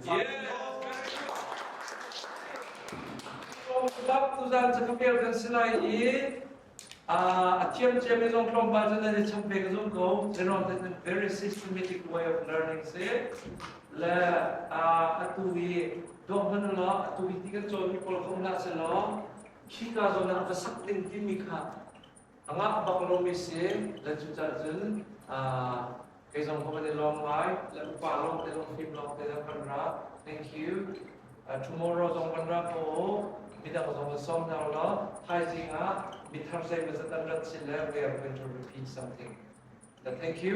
Yes. Bak tuzan cu ka kan si lai i a thiam ciami zong tlawmpal cu nan i chap ve ka zum ko. General very systematic way of learning si. Le atu i dawh hmanh law atu i ti kan cawnmi pawl kha um hlah seh law khika zawn ah va sak ding timi kha a ngah bak lomi si. Le cucaah cun kei zong ka van i lawm ngai. Le upa lawng te zong fim lawng te zong kan ra. Thank you. Tomorrow zong kan ra ko. Midang zong kan sawm hna law thaizing ah mithar zei maw zat an rat si le we are going to repeat something. Thank you.